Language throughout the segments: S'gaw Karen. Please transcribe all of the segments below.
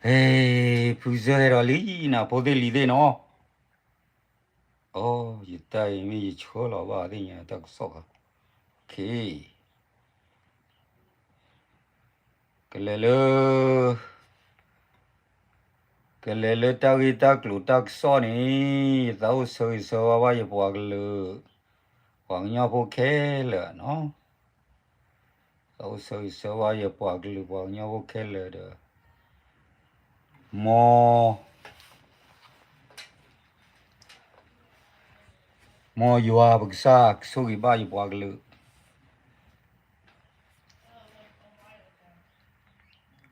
ဟ့ၣ် ဖုစၢဟဲဒီးလံနၤ ဖိသ့ၣ်လံၤသ့ၣ်နီၤ, အိ ယတၢ်အံၤမ့ၢ်ယဆှၢလီၤဘၣ်သ့ၣ်ညါတၢ်ကစီၣ်ခါ, ကလဲၤလၢ ကလဲၤလၢတၢ်ဂ့ၢ်တၢ်ကျိၤတၢ်ကစီၣ်န့ၣ် ယသးအိၣ်ဆၢဂ့ၤဆၢဝါဘၣ်ယပှၤကလုာ် ပှၤကညီဖိခဲလၢာ်နီၤ, သးအိၣ်ဆၢဂ့ၤဆၢဝါယပှၤကလုာ်ပှၤကညီဖိခဲလၢာ်ဒီး မ် မ်ယွၤပကစၢ်ကဆိၣ်ဂ့ၤဘၣ်ယပှၤကလုာ်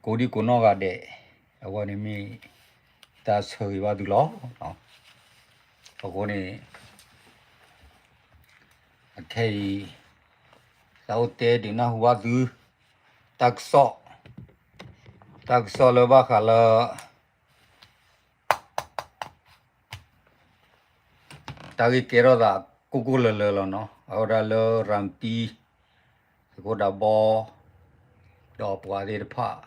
ကိးဒံကိးနီၢ်ဂၤဒဲး, အဝဲန့ၣ်မ့ၢ် တၢ်ဆၢဂ့ၤဘၣ်သုလီၤ. အဃိန့ၣ် အခဲအံၤ သးအိၣ်တဲဒုးနၢ်ဟူဘၣ်သု တၢ်ကစီၣ်, တၢ်ကစီၣ်လၢဘၣ်ဃးလၢ တၢ်ဂ့ၢ်ကဲထီၣ်သးကိၢ်ကိၢ်လၢၤလၢၤလီၤနီၤ, အဝဲဒၣ်လၢရၤမတံ သုးခိၣ်ဒးဘီ ဒီးအပှၤသ့ၣ်တဖၣ်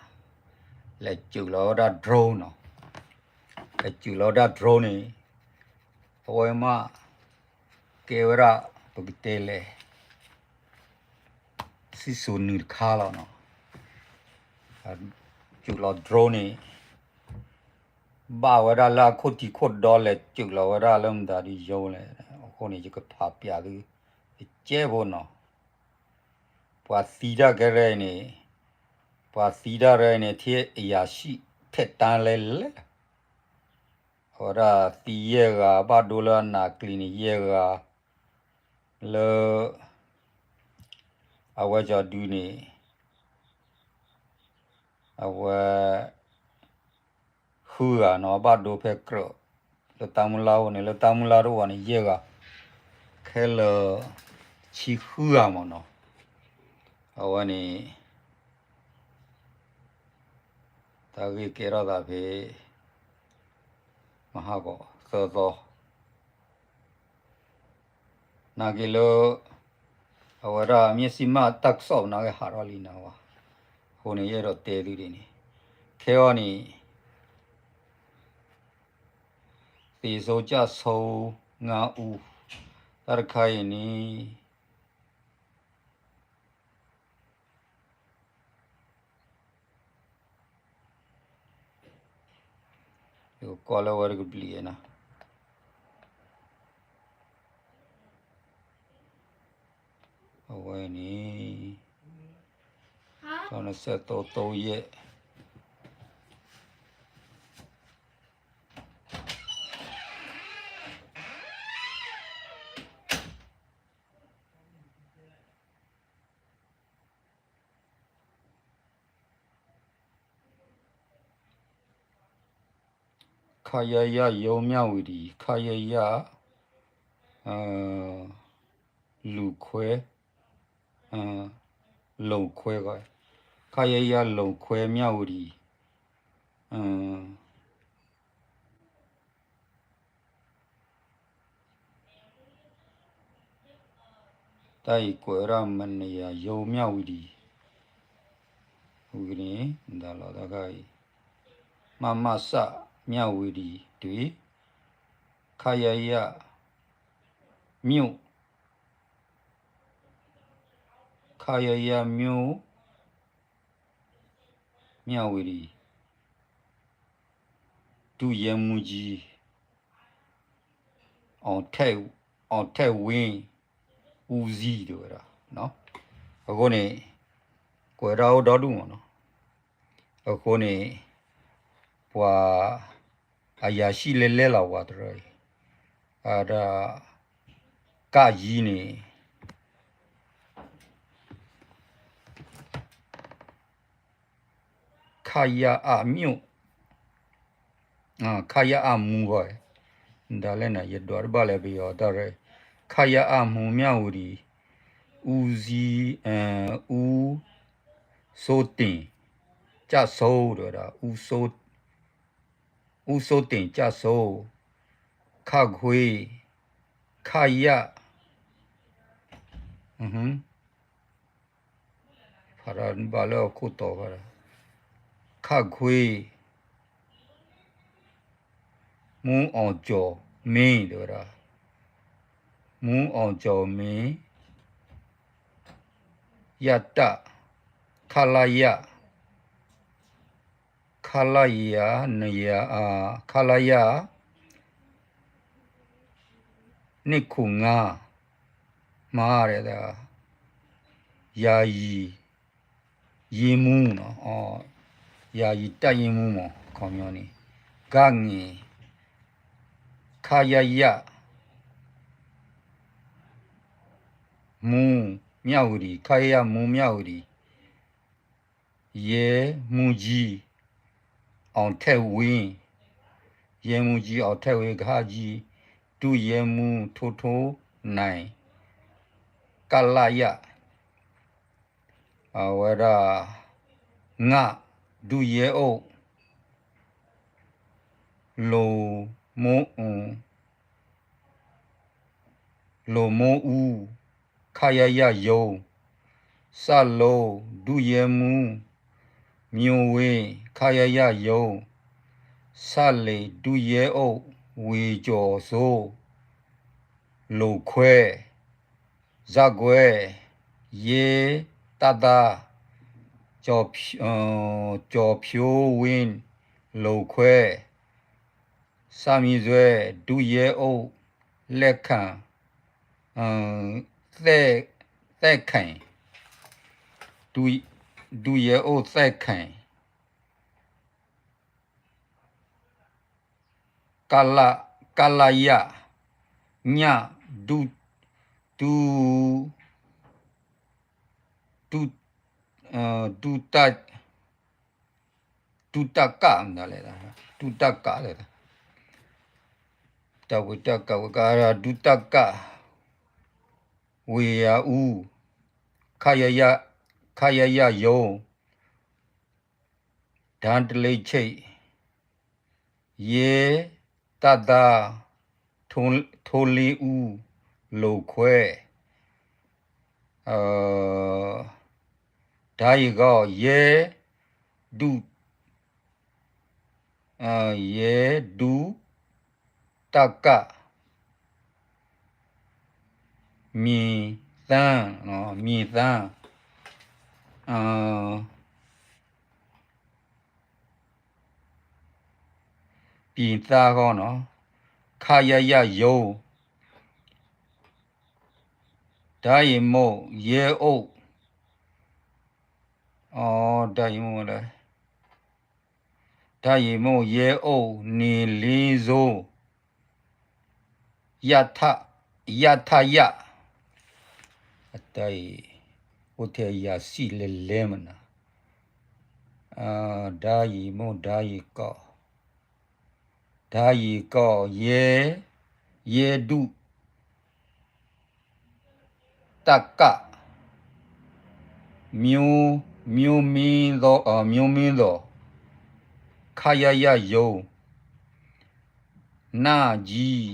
လဲၤစုးလီၤဝဲဒၣ် drone နီၤ, လဲၤစုးလီၤဝဲဒၣ် drone န့ၣ် အဝဲမ့ၢ် ကဲဝဲဒၣ် ပကတဲလဲၣ် စံၣ်စိၤနုာ်တခါလီၤနီၤ, စုးလီၤ drone န့ၣ် ဘၣ်ဝဲဒၣ်လၢအခိၣ်ထံးခိၣ်ဒီလဲၤစုးလီၤဝဲဒၣ်လၢမတၤဒုးယိလဲၣ်, အဃိန့ၣ် ယကဖးပျးသု တကဲဖိနီၤ, ပှၤသံတၢ်ကဲရဲအံၤန့ၣ်, ပှၤသံတၢ်ရဲအံၤန့ၣ် ထဲအယၤဆံၣ်ဖဲးတၢ်လဲၣ်လဲၣ် အဝဲဒၣ်သံယဲၢ်ဂၤ ဘၣ်ဒိလၢအနးကျံၤန့ၣ်ယဲၢ်ဂၤ, လၢ အဝဲကၠီၤဒုန့ၣ် အဝဲ ဃုဂၤနီၤ ဘၣ်ဒိဖဲကြၢး လၢတၢ်မုၢ်လၢ်အိၣ်န့ၣ် လၢတၢ်မုၢ်လၢ်တအိၣ်ဘၣ်န့ၣ် ယဲၢ်ဂၤ ခဲလၢာ် ဆံဃုဂၤမ့ၢ်နီၤ, အဝဲန့ၣ် တၢ်ဂ့ၢ်ကဲထီၣ်သးဖဲ မဟါကီး သၢသီ နာ်က့ၤလၢ အဝဲဒၣ် မျက်စိမှတ် တၢ်ကစီၣ်ပနၢ်က့ၤဟးထီၣ်လံနၤဝဲ, အဃိန့ၣ် ယအဲၣ်ဒိးတဲသုဒ်န့ၣ်, ခဲအံၤန့ၣ် သေဆုံးကျဆုံး ငါးဦး, တၢ်တခါအံၤန့ၣ် ယကကွၢ်လၢဝဲတကဘျံးနီၤ, အဝဲန့ၣ် တနစဲးသိးသိးယဲၢ် ခယယ ရုံး မြဝတီ, ခယယ လူခွဲ, လူခွဲ, ခယယ လူခွဲ မြဝတီ, တၢ်အံၤကွဲးဝဲဒၣ် မနယၤ ရုံး မြဝတီ, ဝံၤန့ၣ် ဒၣ်လီၤတခါအံၤ မမစ မြဝတီ တွံၣ် ခယယ မြို့, ခယယ မြို့, မြဝတီ, ဒုရဲမှူးကြီး အောင်ထက်, အောင်ထက်ဝင်း ဦးစီး တဲဝဲဒၣ်, အဃိန့ၣ် ကွဲးဒၣ်အိၣ်ဒီဒူၣ်မ့ၢ်နီၤ, အဃိန့ၣ် ပှၤ အရာရှိလဲလဲလီၤ ပှၤတရၢအံၤ, အဒၣ် ကယံၤန့ၣ် ခယအ မြို့, ခယအ မှူး ဂီၢ်, ဒ်လဲၣ်န့ၣ် ယဒွးတဘၣ်လၢပယီၤတၢ်ရဲၣ်, ခယအ မှူး မြဝတီ, ဦးစီး, ဦးစိုးတင်, ကျဆုံး တဲဝဲဒၣ်, ဦးစိုး, ဦးစိုးတင် ကျဆုံး, ခခွေ, ခယ, ဖးဒၣ်ဘၣ်လၢအခိၣ်တီခါဒီး ခခွေ, မူအီၣ်ကၠီၣ်မ့ၢ် တဲဝဲဒၣ်, မူအီၣ်ကၠီၣ်မ့ၢ် ယတၢ် ခလရ ခလရ နယၤ ခလရ န့ၣ်ခိၣ်ငါ မၤဒဲး ယာယီ ယ့မူနီၤ, ယာယီတပ်ရင်းမှူးမး ခီပညီန့ၣ်, ကငယ် ခယယ မှူး မြဝတီ, ခယယ မှူး မြဝတီ, ရဲမှူးကြီး အောင်ထက်ဝင်း, ရဲမှူးကြီး အောင်ထက်ဝင်း ကဟကြီး, ဒုရဲမှူး ထိထိနိုင် ကလရ အဝဲဒၣ် ငါ ဒုရဲအုပ် လိၣ်မိၢ်အူ လိၣ်မိၢ်အူ ခယယရုံး, စးလိ ဒုရဲမှူး မျိုးဝင်း ခယယရုံး, စးလီ ဒုရဲအုပ် ဝေကျော်စိုး လိၣ်ခွဲ, ဇာတ်ကွဲ ရဲတပ်သား ကျော်ဖြိုးဝင်း လိၣ်ခွဲ, စးမံစွဲ ဒုရဲအုပ် လက်ခံ သက်ခိုင် ဒု ဒုရဲအုပ် သက်ခိုင် ကလ ကလရ ည ဒု ဒု ဒု ဒုတ ဒုတက မနုၤလဲၣ်, ဒုတကလဲၣ်, တၢ်ဝ့ၢ်တၢ်ကးဝ့ၢ်ကး ဒုတက ဝေယျာဦး ခယယ ခယယရုံး ဓာတ်တလင်းချိတ် ရဲတပ်သား ထိလင်းဦး လိၣ်ခွဲ, ဓာတ်ယီကော ရဲ ဒု ရဲ ဒု တက မြင့်သန်း မြင့်သန်း ပြင်သား ခီနီၤ, ခယယရုံး ဓာတ်ယီမုန့် ရဲအုပ် ဓာတ်ယီမုန့် ရဲအုပ် ဓာတ်ယီမုန့် ရဲအုပ် နေလင်းစိုး ယထ ယထယ အတၢ်အံၤ အိၣ်ထဲအရာရှိလဲၤလဲၤမနုၤ, ဓာတ်ယီမုန့် ဓာတ်ယီကော ဓာတ်ယီကော ရဲ ရဲဒု တပ်က မျိုး မျိုးမင်းသော မျိုးမင်းသော ခယယရုံး နာကြီး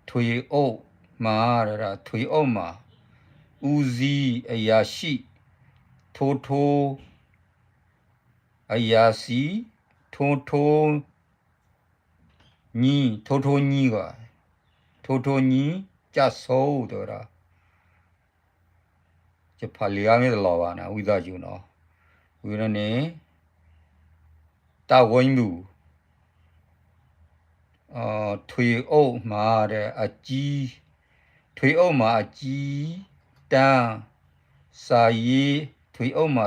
ထွေအုပ်မှာ ထွေအုပ်မှာ ဦးစီးအရာရှိ ထိထိ အရာရှိ ထိထိ ညီ ထိထိညီ က ထိထိညီ ကျဆုံး တဲဝဲဒၣ် ယဖးလံာ်ဧါမ့ၢ်တလီၤဘၣ်န့ၣ် ဝံသးစူၤနီၤ, ဝံၤန့ၣ် တပ်ရင်းမှူး ထွေအုပ်မှာ အကြီး ထွေအုပ်မှာ အကြီးတန်း စာရေး ထွေအုပ်မှာ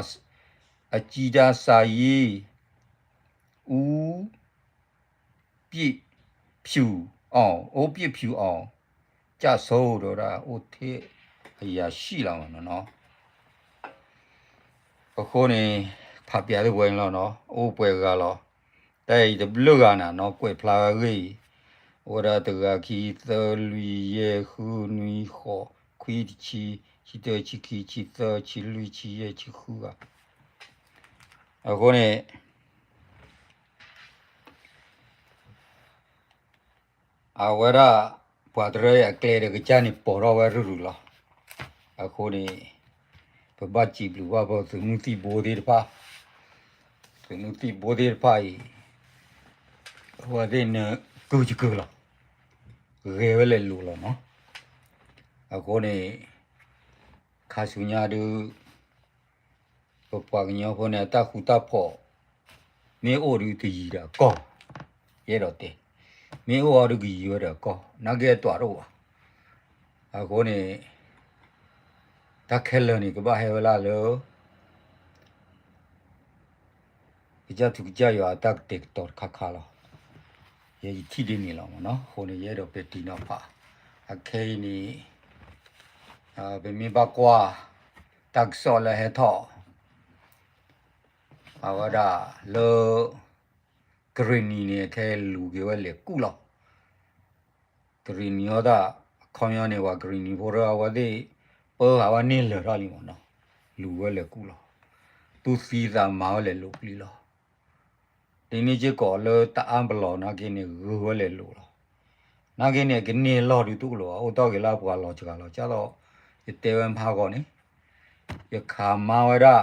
အကြီးတန်း စာရေး ဦး ပြည့်ဖြူအောင် ဦးပြည့်ဖြူအောင် ကျဆုံး တဲဝဲဒၣ် အိၣ်ထဲအရာရှိလီၤမ့ၢ်နီၤ, အဃိန့ၣ် ဖးပျးသ့ၣ်ပှဲၤန့ၣ်လီၤနီၤ အိၣ်ပှဲၤဂၤလီၤ, တၢ်အံၤတဘျုးဂၤန့ၣ်နီၤ ကွဲးဖျါဂ့ၢ်အံၤ, အိၣ်ဝဲဒၣ်တဂၤခံ သၢ လွံၢ် ယဲၢ် ဃု နွံ ဃိး ခွံ တဆံ ဆံတၢ ဆံခံ ဆံသၢ ဆံလွံၢ် ဆံယဲၢ် ဆံဃုဂၤ, အဃိန့ၣ် အဝဲဒၣ် ပှၤတရၢအကျဲဒီးကစၢ်န့ၣ် ပိာ်ထီၣ်ဝဲရုၢ်ရုၢ်လီၤ. အဃိန့ၣ် ပဘၣ်စံးဘျုးဘၣ်ဖှိၣ်သုးမုၢ်သံၣ်ဘိသ့ၣ်တဖၣ်, သုးမုၢ်သံၣ်ဘိသ့ၣ်တဖၣ်အံၤ အဝဲသ့ၣ်နကုၢ်ယကုၢ်လီၤ, ဂဲၤဝဲလဲၤလိာ်လီၤနီၤ. အဃိန့ၣ် ခါဆူညါဒုး ပပှၤကညီဖိန့ၣ် အတၢ်ဃူတၢ်ဖိး မ့ၢ်အိၣ်ဒုးကယံၤဒီးအကီၢ်, ယအဲၣ်ဒိးတဲ, မ့ၢ်အိၣ်အီၤဒုးကယံၤဝဲဒီးအကီၢ်, နာ်က့အတြၢ်တအိၣ်ဘၣ်. အဃိန့ၣ် တၢ်ခဲလၢာ်န့ၣ် ကဘၣ်ဟဲဝဲလၢ ကစၢ်ထူကစၢ်ယွၤအတၢ်ကတဲာ်ကတီၤတခါခါလီၤ. ယဲယထံၣ်ဒ်န့ၣ်လီၤမ့ၢ်နီၤ. အဃိန့ၣ် ယအဲၣ်ဒိးပဲာ်တံၢ်နီၤဖး, အခဲအံၤန့ၣ် ပမ့ၢ်ဘၣ်ကွၢ် တၢ်ကစီၣ်လၢဟဲထီၣ် အဝဲဒၣ်လၢ ကရ့ၣ်နံၤန့ၣ် ခဲအံၤလူၤက့ၤဝဲလဲၤကူၣ်လီၤ. ကရ့ၣ်နံၤအီၣ်တၢ် အခီပညီန့ၣ် ပှၤကရ့ၣ်နံၤဖိရၢ အဝဲသ့ၣ် ပၢဃာ်ဝဲန့ၢ်လၢာ်ထီၣ်လံမ့ၢ်နီၤ, လူၤဝဲလဲၤကူၣ်လီၤ. သူၣ်သံသးမၤဝဲလဲၤလိာ်ပျံၤလီၤ. ဒ်န့ၣ်စ့ၢ်ကီးလၢတအၣ်ပလီၢ်နာ်က့န့ၣ် ဂုၤဝဲလဲၤလိာ်လီၤ. နာ်က့န့ၣ် ကန့ၢ်လီၢ်ဒုးတအိၣ်လၢၤဘၣ်, အိၣ်တီၢ်က့ၤလၢပှၤလီၤစှၤလီၤ, ကၢ်သိး ယတဲဝဲမဟါဂီၤန့ၣ် ယခးမါဝဲဒၣ်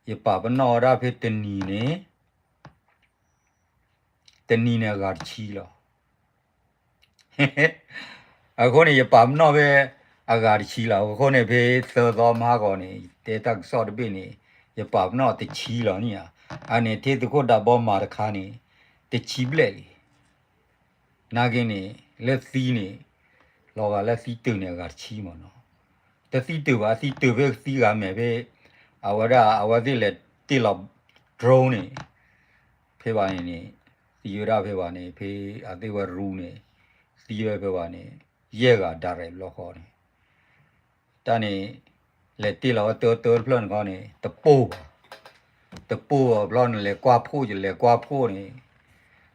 ယပာ်ပနီၣ်ဝဲဒၣ်ဖဲတနံၤန့ၣ် တနံၤန့ၣ်အဂၤတဆံလီၤ. အဃိန့ၣ် ယပာ်ပနီၣ်ဖဲအဂၤတဆံလီၤ. အဃိန့ၣ် ဖဲသၢသီမဟါဂီၤန့ၣ် ယတဲတၢ်ကစီၣ်တဘ့ၣ်န့ၣ် ယပာ်ပနီၣ်တဆံလီၤန့ၣ်ဧါ. အန့ၣ် ထံသုးခိၣ်ဒးဘီမၤတခါန့ၣ် တဆံဘျဲၣ်လံ. နာ်က့န့ၣ် လၢသံန့ၣ် လီၤဂာ်လၢသံတုၤန့ၣ် အဂၤတဆံမ့ၢ်နီၤ. တသံတုၤဘၣ်, သံတုၤဖဲသံဂၤမဲာ်ဖဲ အဝဲဒၣ် အဝဲသ့ၣ်လဲၤတ့ၢ်လီၤ drone န့ၣ် ဖဲဘၣ်န့ၣ်န့ၣ် သံဝဲဒၣ်ဖဲဘၣ်န့ၣ် ဖဲအသ့ၣ်ဝဲရူန့ၣ် သံဝဲဖဲဘၣ်န့ၣ် ယဲၢ်ဂၤ direct ဘျီဃီန့ၣ် တၢ်န့ၣ် လဲၤတ့ၢ်လီၤဝဲတၢတၢတဖျၢၣ်န့ၣ်ခီန့ၣ် တပိၢ်ဘၣ်, တပိၢ်ဘၣ်ဘျီန့ၣ် လဲၤကွၢ်ဖှိၣ် ယလဲၤကွၢ်ဖှိၣ်န့ၣ်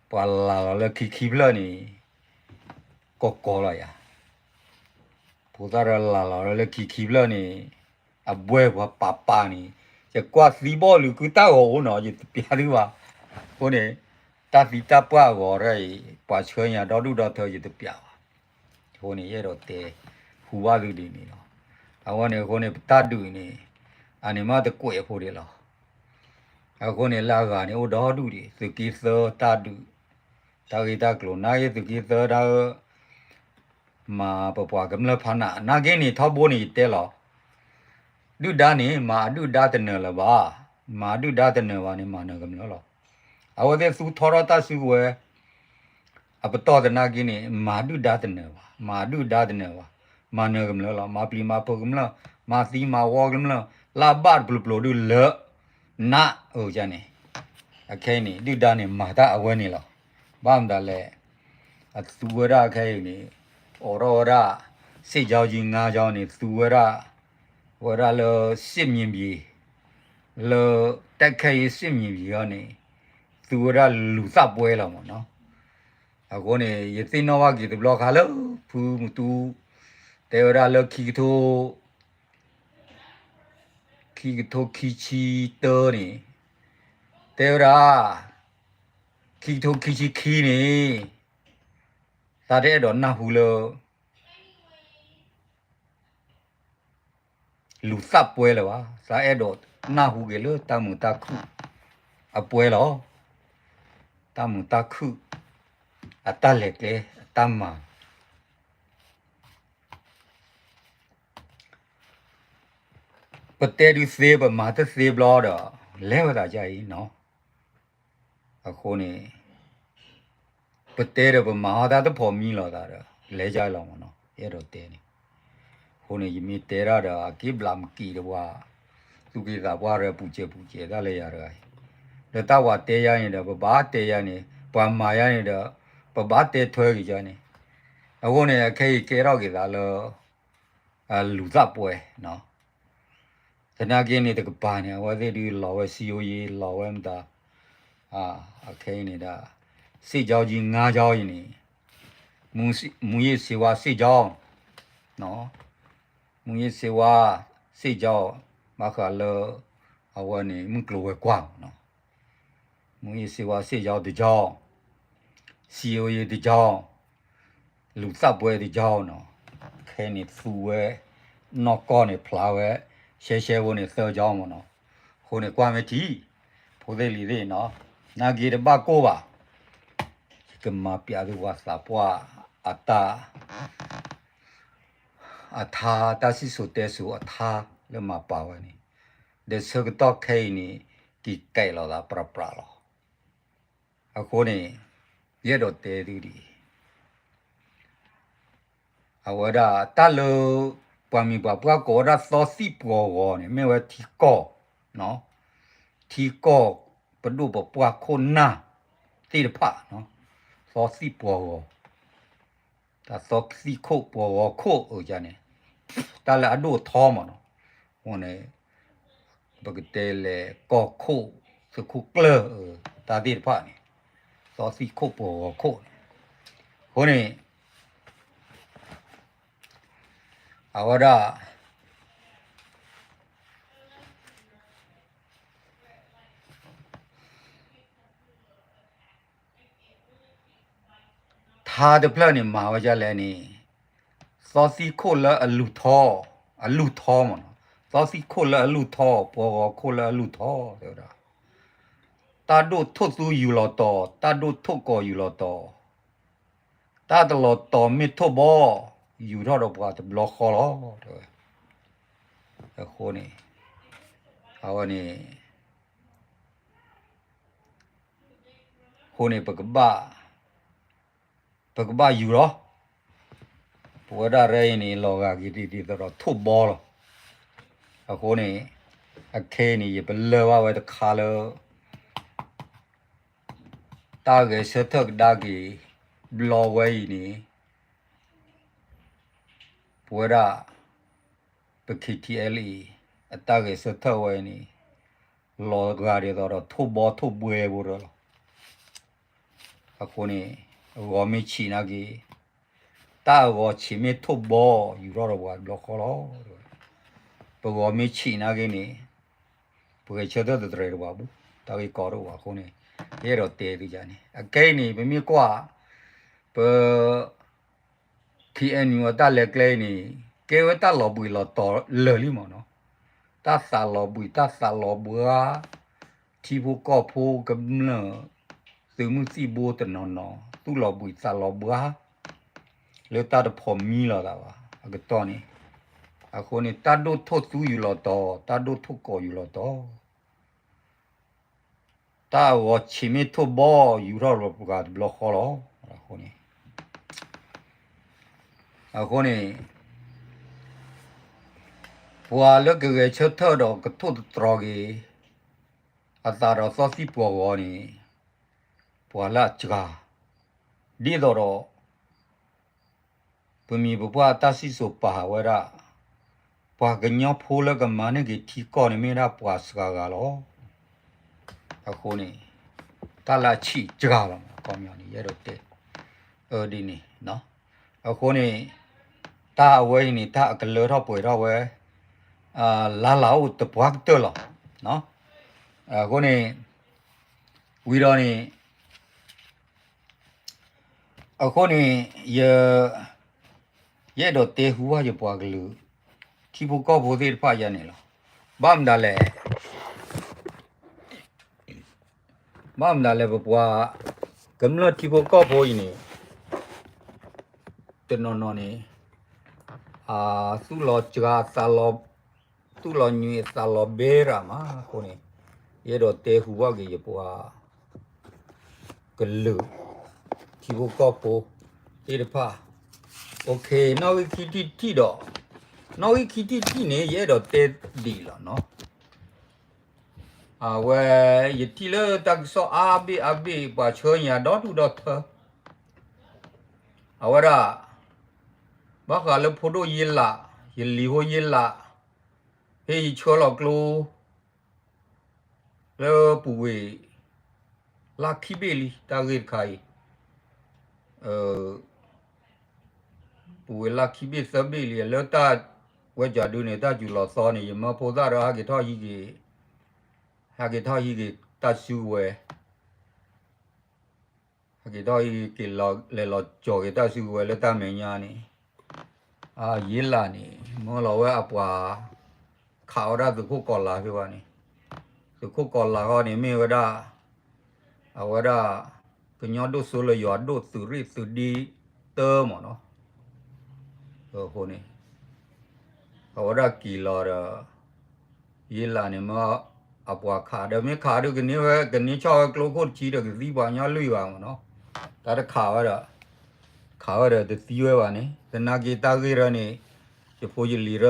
ပှၤလၢ်လီၤလၢခံခံဖျၢၣ်န့ၣ် ကီကီလီၤယၤ. ဖိသၣ်ဒီးလၢ်လီၤလၢခံခံဖျၢၣ်န့ၣ် အဘှဲၣ်ပှၤပာ်ပာ်န့ၣ် ယကွၢ်သံဘီၣ်လုာ်ကုတၢ်ဂီၤအိၣ်နီၤ ယတပျးသုဘၣ်. အဃိန့ၣ် တၢ်သံတၢ်ပှၢ်အဂီၤတၢ်အံၤ ပှၤဆှၢညါဒီဒူၣ်ဒီထၢယတပျးဘၣ်. အဃိန့ၣ် ယအဲၣ်ဒိးတဲဟူဘၣ်သုဒ်န့ၣ်လီၤ. အဝဲန့ၣ်အဃိန့ၣ် ပတၢ်ဒုးန့ၣ် အန့ၣ်မ့ၢ်တကွဲးဖိဒံးလီၤ. အဃိန့ၣ် လၢအဂၤန့ၣ် အိၣ်ဒီဒူၣ်ဒံး သုးက့သၢတၢ်ဒုး တၢ်ဂ့ၢ်တၢ်ကျိၤ နာ်က့သုးက့သၢတၢ်အၢ မၤပပှၤကမျၢၢ်ဖးနး နာ်က့န့ၣ် ထီဘိန့ၣ် ယတဲလီၤ ဒုၣ်ဒါန့ၣ် မၤအဒုၣ်ဒါတနၢၤလၢၤဘၣ်. မၤအဒုၣ်ဒါတနၢၤဘၣ်န့ၣ် မၤနၢၤကမျၢၢ်လီၤ. အဝဲသ့ၣ်သူထီထီၣ်တၢ်စုကဝဲၤ အပတီၢ်သနာ်က့န့ၣ် မၤဒုၣ်ဒါတနၢၤဘၣ်, မၤဒုၣ်ဒါတနၢၤဘၣ်, မၤနၢၤကမျၢၢ်လီၤ. မၤပျံၤမၤဖုးကမျၢၢ်, မၤသံမၤဝီကမျၢၢ်, လၢအဘၣ်တပျိၤပျိၤဒုးလၢာ် နးအၢကန့ၣ်, အခဲအံၤန့ၣ် ဒုၣ်ဒါန့ၣ် မၤတၢ်အဝဲန့ၣ်လီၤ. ဘၣ်မတၤလဲၣ်, အသူဝဲဒၣ်ခဲအံၤန့ၣ် အိးထီၣ်ဝဲဒၣ် စစ်ကြောင်းကြီး ငါးကြောင်းန့ၣ် သူဝဲဒၣ် ဝဲဒၣ်လၢ စစ်မြေပြင် လၢ တိုက်ခိုက်ရေး စစ်မြေပြင် အံၤန့ၣ် သူဝဲဒၣ်လူၤသးပွဲလီၤမ့ၢ်နီၤ. အဃိန့ၣ် ယသ့ၣ်နီၣ်ဘၣ်က့ၤတဘျီခါလၢ ဖုမူတူ တဲဝဲဒၣ်လၢခံကထိ ခံကထိခံဆံတၢန့ၣ် တဲဝဲဒၣ် ခံကထိခံဆံခံန့ၣ် သးတအဲၣ်ဒိးနၢ်ဟူလၢ လူၤသးပွဲလၢၤဘၣ်. သးအဲၣ်ဒိးနၢ်ဟူက့ၤလၢတၢ်မုာ်တၢ်ခုၣ်အပွဲလီၤ. တၢ်မုာ်တၢ်ခုၣ် အတၢ်လဲၤကျဲ အတၢ်မၤ ပတဲဒုးသ့ ပမၤတသ့ဘျီဒီး လဲၤဝဲသးဒ်အံၤနီၤ. အဃိန့ၣ် ပတဲဒီးပမၤဟီၣ်တၢ်တဖိးမံလိာ်သးဒီး လဲၤဒ်အံၤလီၤမ့ၢ်နီၤ အဲၣ်ဒိးတဲန့ၣ်. အဃိန့ၣ် ယမ့ၢ်တဲတၢ်ဒီး အက့ၢ်ဘျးမက့ၤဒီးပှၤ သူၣ်က့သးပှၢ်ရၢပူၤစဲးပူၤစဲးတၢ်လၢယၤတဂၤအံၤ ဒီးတၢ်ပှၤတဲယၤန့ၣ်ဒီး ပဘၣ်တဲယၤန့ၣ် ပှၤမၤယၤန့ၣ်ဒီး ပဘၣ်တဲထွဲက့ၤယၤန့ၣ်. အဃိန့ၣ် အခဲအံၤကဲထီၣ်က့ၤသးလၢ လူၤသးပွဲနီၤ. သနာ်က့န့ၣ် တကပၤန့ၣ် အဝဲသ့ၣ်ဒုးလီၤဝဲ စည်းရုံးရေး လီၤဝဲမတၤ အခဲအံၤန့ၣ်ဒီး စစ်ကြောင်းကြီး ငါးကြောင်း အံၤန့ၣ် မူးယစ်ဆေးဝါး စစ်ကြောင်း မူးယစ်ဆေးဝါး စစ်ကြောင်း ဘၣ်ဃးလၢ အဝဲန့ၣ် မုၢ်ကျိၤဝဲၤကွာ်နီၤ. မူးယစ်ဆေးဝါး စစ်ကြောင်း တစ်ကြောင်း, စည်းရုံးရေး တစ်ကြောင်း, လူၤသးပွဲ တစ်ကြောင်း နီၤ. ခဲအံၤန့ၣ်သူဝဲ နီၢ်ကီၢ်န့ၣ်ဖျါဝဲ ရှဲရှဲဖိန့ၣ် သၢကြောင်း မ့ၢ်နီၤ. အဃိန့ၣ်ကွၢ်မ့ၢ်ထံ ဖိသ့ၣ်လံၤသ့ၣ်နီၤ နာ်က့တဘၣ်ကိၢ်ဘၣ်. ကမၤပျးသုပှၤသးပှၢ်အတၢ် အထါ တၢ်စံၣ်စိၤတဲစိၤအထါလၢမၤပာ်ဝဲန့ၣ်, ဒီးဆၢကတီၢ်ခဲအံၤန့ၣ် က့ၤကဲးလိာ်သးပြးပြးလီၤ. အဃိန့ၣ် ယအဲၣ်ဒိးတဲသုဒ်အံၤ, အဝဲဒၣ်တၢ်လၢ ပှၤမံၤပှၤပှၢ်ကိးဝဲဒၣ်သီသံၣ်ပှီၤဂီၤန့ၣ် မ့ၢ်ဝဲထံကီၢ်, ထံကီၢ်ပဒိၣ်ပပှၢ်ခိၣ်နၢ်သ့ၣ်တဖၣ်, သီသံၣ်ပှီၤဂီၤ တၢ်သီသံၣ်ခိၣ်ပှီၤဂီၤခိၣ်အန့ၣ်, တၢ်လၢအဒိၣ်အထီမးနီၤ, အဃိန့ၣ် ပကတဲလဲၣ်ကီၢ်ခိၣ် သုးခိၣ်ကျၢၢ် တၢ်သ့ၣ်တဖၣ်န့ၣ်, သီသံၣ်ခိၣ်ပှီၤဂီၤခိၣ်န့ၣ်, အဃိန့ၣ် အဝဲဒၣ် ထါတဖျၢၣ်န့ၣ် မၤဝဲဒ်လဲၣ်န့ၣ်, သီသံၣ်ခိၣ်လၢအလူၢ်ထီ, အလူၢ်ထီမးနီၤ, သီသံၣ်ခိၣ်လၢအလူၢ်ထီ ပှီၤဂီၤခိၣ်လၢအလူၢ်ထီ တဲဝဲဒၣ်, တၢ်ဒိၣ်ထိၣ်သူယူၤလီၤတီၤ တၢ်ဒိၣ်ထိၣ်ကီၤယူၤလီၤတီၤ, တၢ်တလီၤတီၤမ့ၢ်ထိၣ်ဘီ ယူၤထီၣ်ဒီးပှၤတဘျီဃီလီၤ တဲဝဲ, အဃိန့ၣ် အဝဲန့ၣ် အဃိန့ၣ် ပကဘၣ် ပကဘၣ်ယူၤလီၤ. ပဝဲဒၣ်ရဲအံၤန့ၣ် လီၤဂာ်က့ၤဒ်သိးဒီးထိၣ်ဘီလီၤ. အဃိန့ၣ် အခဲအံၤန့ၣ် ယပလၢၢ်ဘၣ်ဝဲတခါလၢ တၢ်ဂဲၤဆၢထၢၣ်ကဒါက့ၤ ဘျီဝဲအံၤန့ၣ် ပဝဲဒၣ် ပ K T L A အတၢ်ဂဲၤဆၢထၢၣ်ဝဲအံၤန့ၣ် လီၤဂာ်ဒ်သိးဒီးထိၣ်ဘီထိၣ်ဘှဲဖိတၢၢ်လီၤ. အဃိန့ၣ် အဂီၤမ့ၢ်ဆံးနာ်က့ၤ တၢ်အဂီၤဆံးမ့ၢ်ထိၣ်ဘီ ယူၤထီၣ်ဒီးပှၤတဘျီဃီလီၤ. ပဂီၤမ့ၢ်ဆံးနာ်က့ၤန့ၣ် ပဂဲၤဆၢထၢၣ်တတြဲၤတပှၤဘူး တၢ်ဂ့ၢ်ကီတအိၣ်ဘၣ်အဃိန့ၣ် ယအဲၣ်ဒိးတဲသုန့ၣ် အခဲအံၤန့ၣ် ပမ့ၢ်ကွၢ် ပ K N U အတၢ်လဲၤကျဲအံၤန့ၣ် ကဲဝဲတၢ်လီၤဘှံးလီၤတီၤလၢာ်လံမးနီၤ. တၢ်သးလီၤဘှံး တၢ်သးလီၤဘှါ ထံဖိကီၢ်ဖိကမျၢၢ် သုးမုၢ်သံၣ်ဘိတနီၤနီၤ သူၣ်လီၤဘှံးသးလီၤဘှါ လၢတၢ်တဖိးမံလီၤသးဘၣ် အကတီၢ်န့ၣ်. အဃိန့ၣ် တၢ်ဒိၣ်ထိၣ်သူယူၤလီၤတီၤ တၢ်ဒိၣ်ထိၣ်ကီၤယူၤလီၤတီၤ တၢ်အဂီၤဆံးမ့ၢ်ထိၣ်ဘီ ယူၤထီၣ်လီၤပှၤတဘျီဃီလီၤ. အဃိန့ၣ် အဃိန့ၣ် ပှၤလၢကဂဲၤဆၢထၢၣ်ဒီးကထိၣ်သတြီၤက့ၤ အသးဒီးသီသံၣ်ပှီၤဂီၤန့ၣ် ပှၤလၢအစှၤ ဒ်သိးဒီး ပမံၤပပှၢ်တၢ်စံၣ်စိၤပာ်ဝဲဒၣ် ပှၤကညီဖိလၢကမၤန့ၢ်က့ၤထံကီၢ်န့ၣ်မ့ၢ်ဒၣ်ပှၤစှၤဂၤလီၤ. အဃိန့ၣ် တၢ်လၢအဆံးစှၤလီၤ အခီပညီန့ၣ် ယအဲၣ်ဒိးတဲ အဒ်န့ၣ် အဃိန့ၣ် တၢ်အဝဲအံၤန့ၣ် တၢ်အကလၢထီၣ်ပှဲၤထီၣ်ဝဲ လၢ်လၢ်အိၣ်တပှၢ်ကတၢၢ်လီၤ. အဃိန့ၣ် ဝံၤဒီးန့ၣ် အဃိန့ၣ် ယ ယအဲၣ်ဒိးတဲဟူဘၣ်ယပှၤကလုာ် ထံဖိကီၢ်ဖိသ့ၣ်တဖၣ်ယၤန့ၣ်လီၤ. ဘၣ်မတၤလဲၣ် ဘၣ်မတၤလဲၣ် ပပှၤကမျၢၢ်ထံဖိကီၢ်ဖိအံၤန့ၣ် တနီၤနီၤန့ၣ် သူၣ်လီၤစှၤသးလီၤ သူၣ်လီၤညွံးသးလီၤဘဲရၤမးအဃိန့ၣ် ယအဲၣ်ဒိးတဲဟူဘၣ်က့ၤယပှၤကလုာ် ထံဖိကီၢ်ဖိသ့ၣ်တဖၣ် နီၣ်ဂံၢ်ခံထံၣ်တထံၣ်ဒီး နီၣ်ဂံၢ်ခံထံၣ်တထံၣ်န့ၣ် ယအဲၣ်ဒိးတဲဒ်အံၤလီၤနီၤ. အဝဲ ယထံၣ်လၢတၢ်ကစီၣ်အါဘ့ၣ်အါဘ့ၣ် ပှၤဆှၢညါဒီဒူၣ်ဒီထၢ အဝဲဒၣ် ဘၣ်ဃးလၢဖိဒိၣ်ယ့လး ယလံၤဖိယ့လး ဖဲယဆှၢလီၤကျိ လၢပူၤဝ့ၤ လၢခံဘ့ၣ်လံ တၢ်ဂ့ၢ်တခါအံၤ ပူၤဝ့ၤလၢခံဘ့ၣ်သၢဘ့ၣ်လံ လၢတၢ်ဝဲကဒုန့ၣ် တၢ်စူၤလီၤသီန့ၣ် ယမၢဖိသၣ်ဒီးဟဲက့ၤထီၣ်ဟံးက့ၤ ဟဲက့ၤထီၣ်ဟံးက့ၤတၢ်စုကဝဲၤ ဟဲက့ၤထီၣ်ဟံးက့ၤ လဲၤလီၤကၠီၤက့ၤတၢ်စုကဝဲၤလၢတၢ်မဲာ်ညါန့ၣ် ယ့လးန့ၣ် မၢလီၤဝဲအပှၤ ခးဝဲဒၣ်သုးခိၣ်ကီၤလၤဖဲဘၣ်န့ၣ် သုးခိၣ်ကီၤလၤဃီန့ၣ်မ့ၢ်ဝဲဒၣ် အဝဲဒၣ် ကညီဒိၣ်စိလၢယွၤဒိၣ်သုးရ့ၣ်သုးဒ့တၢမ့ၢ်နီၤ, အဃိန့ၣ် အဝဲဒၣ်က့ၤလီၤဒီး ယ့လးန့ၣ်မ့ၢ်အပှၤခးဒီး မ့ၢ်ခးဒုးကန့ၢ်ဝဲ ကန့ၢ်ဆီၣ်ဝဲကျိခိၣ်တဆံဒီးကသံပှၤကညီလွံၢ်ဂၤမ့ၢ်နီၤ, တၢ်တခးဝဲဒီး ခးဝဲဒီးတသံဝဲဘၣ်န့ၣ် သနာ်က့တၢ်ဂ့ၢ်ရၢန့ၣ် ယဖိယလံၤရၢ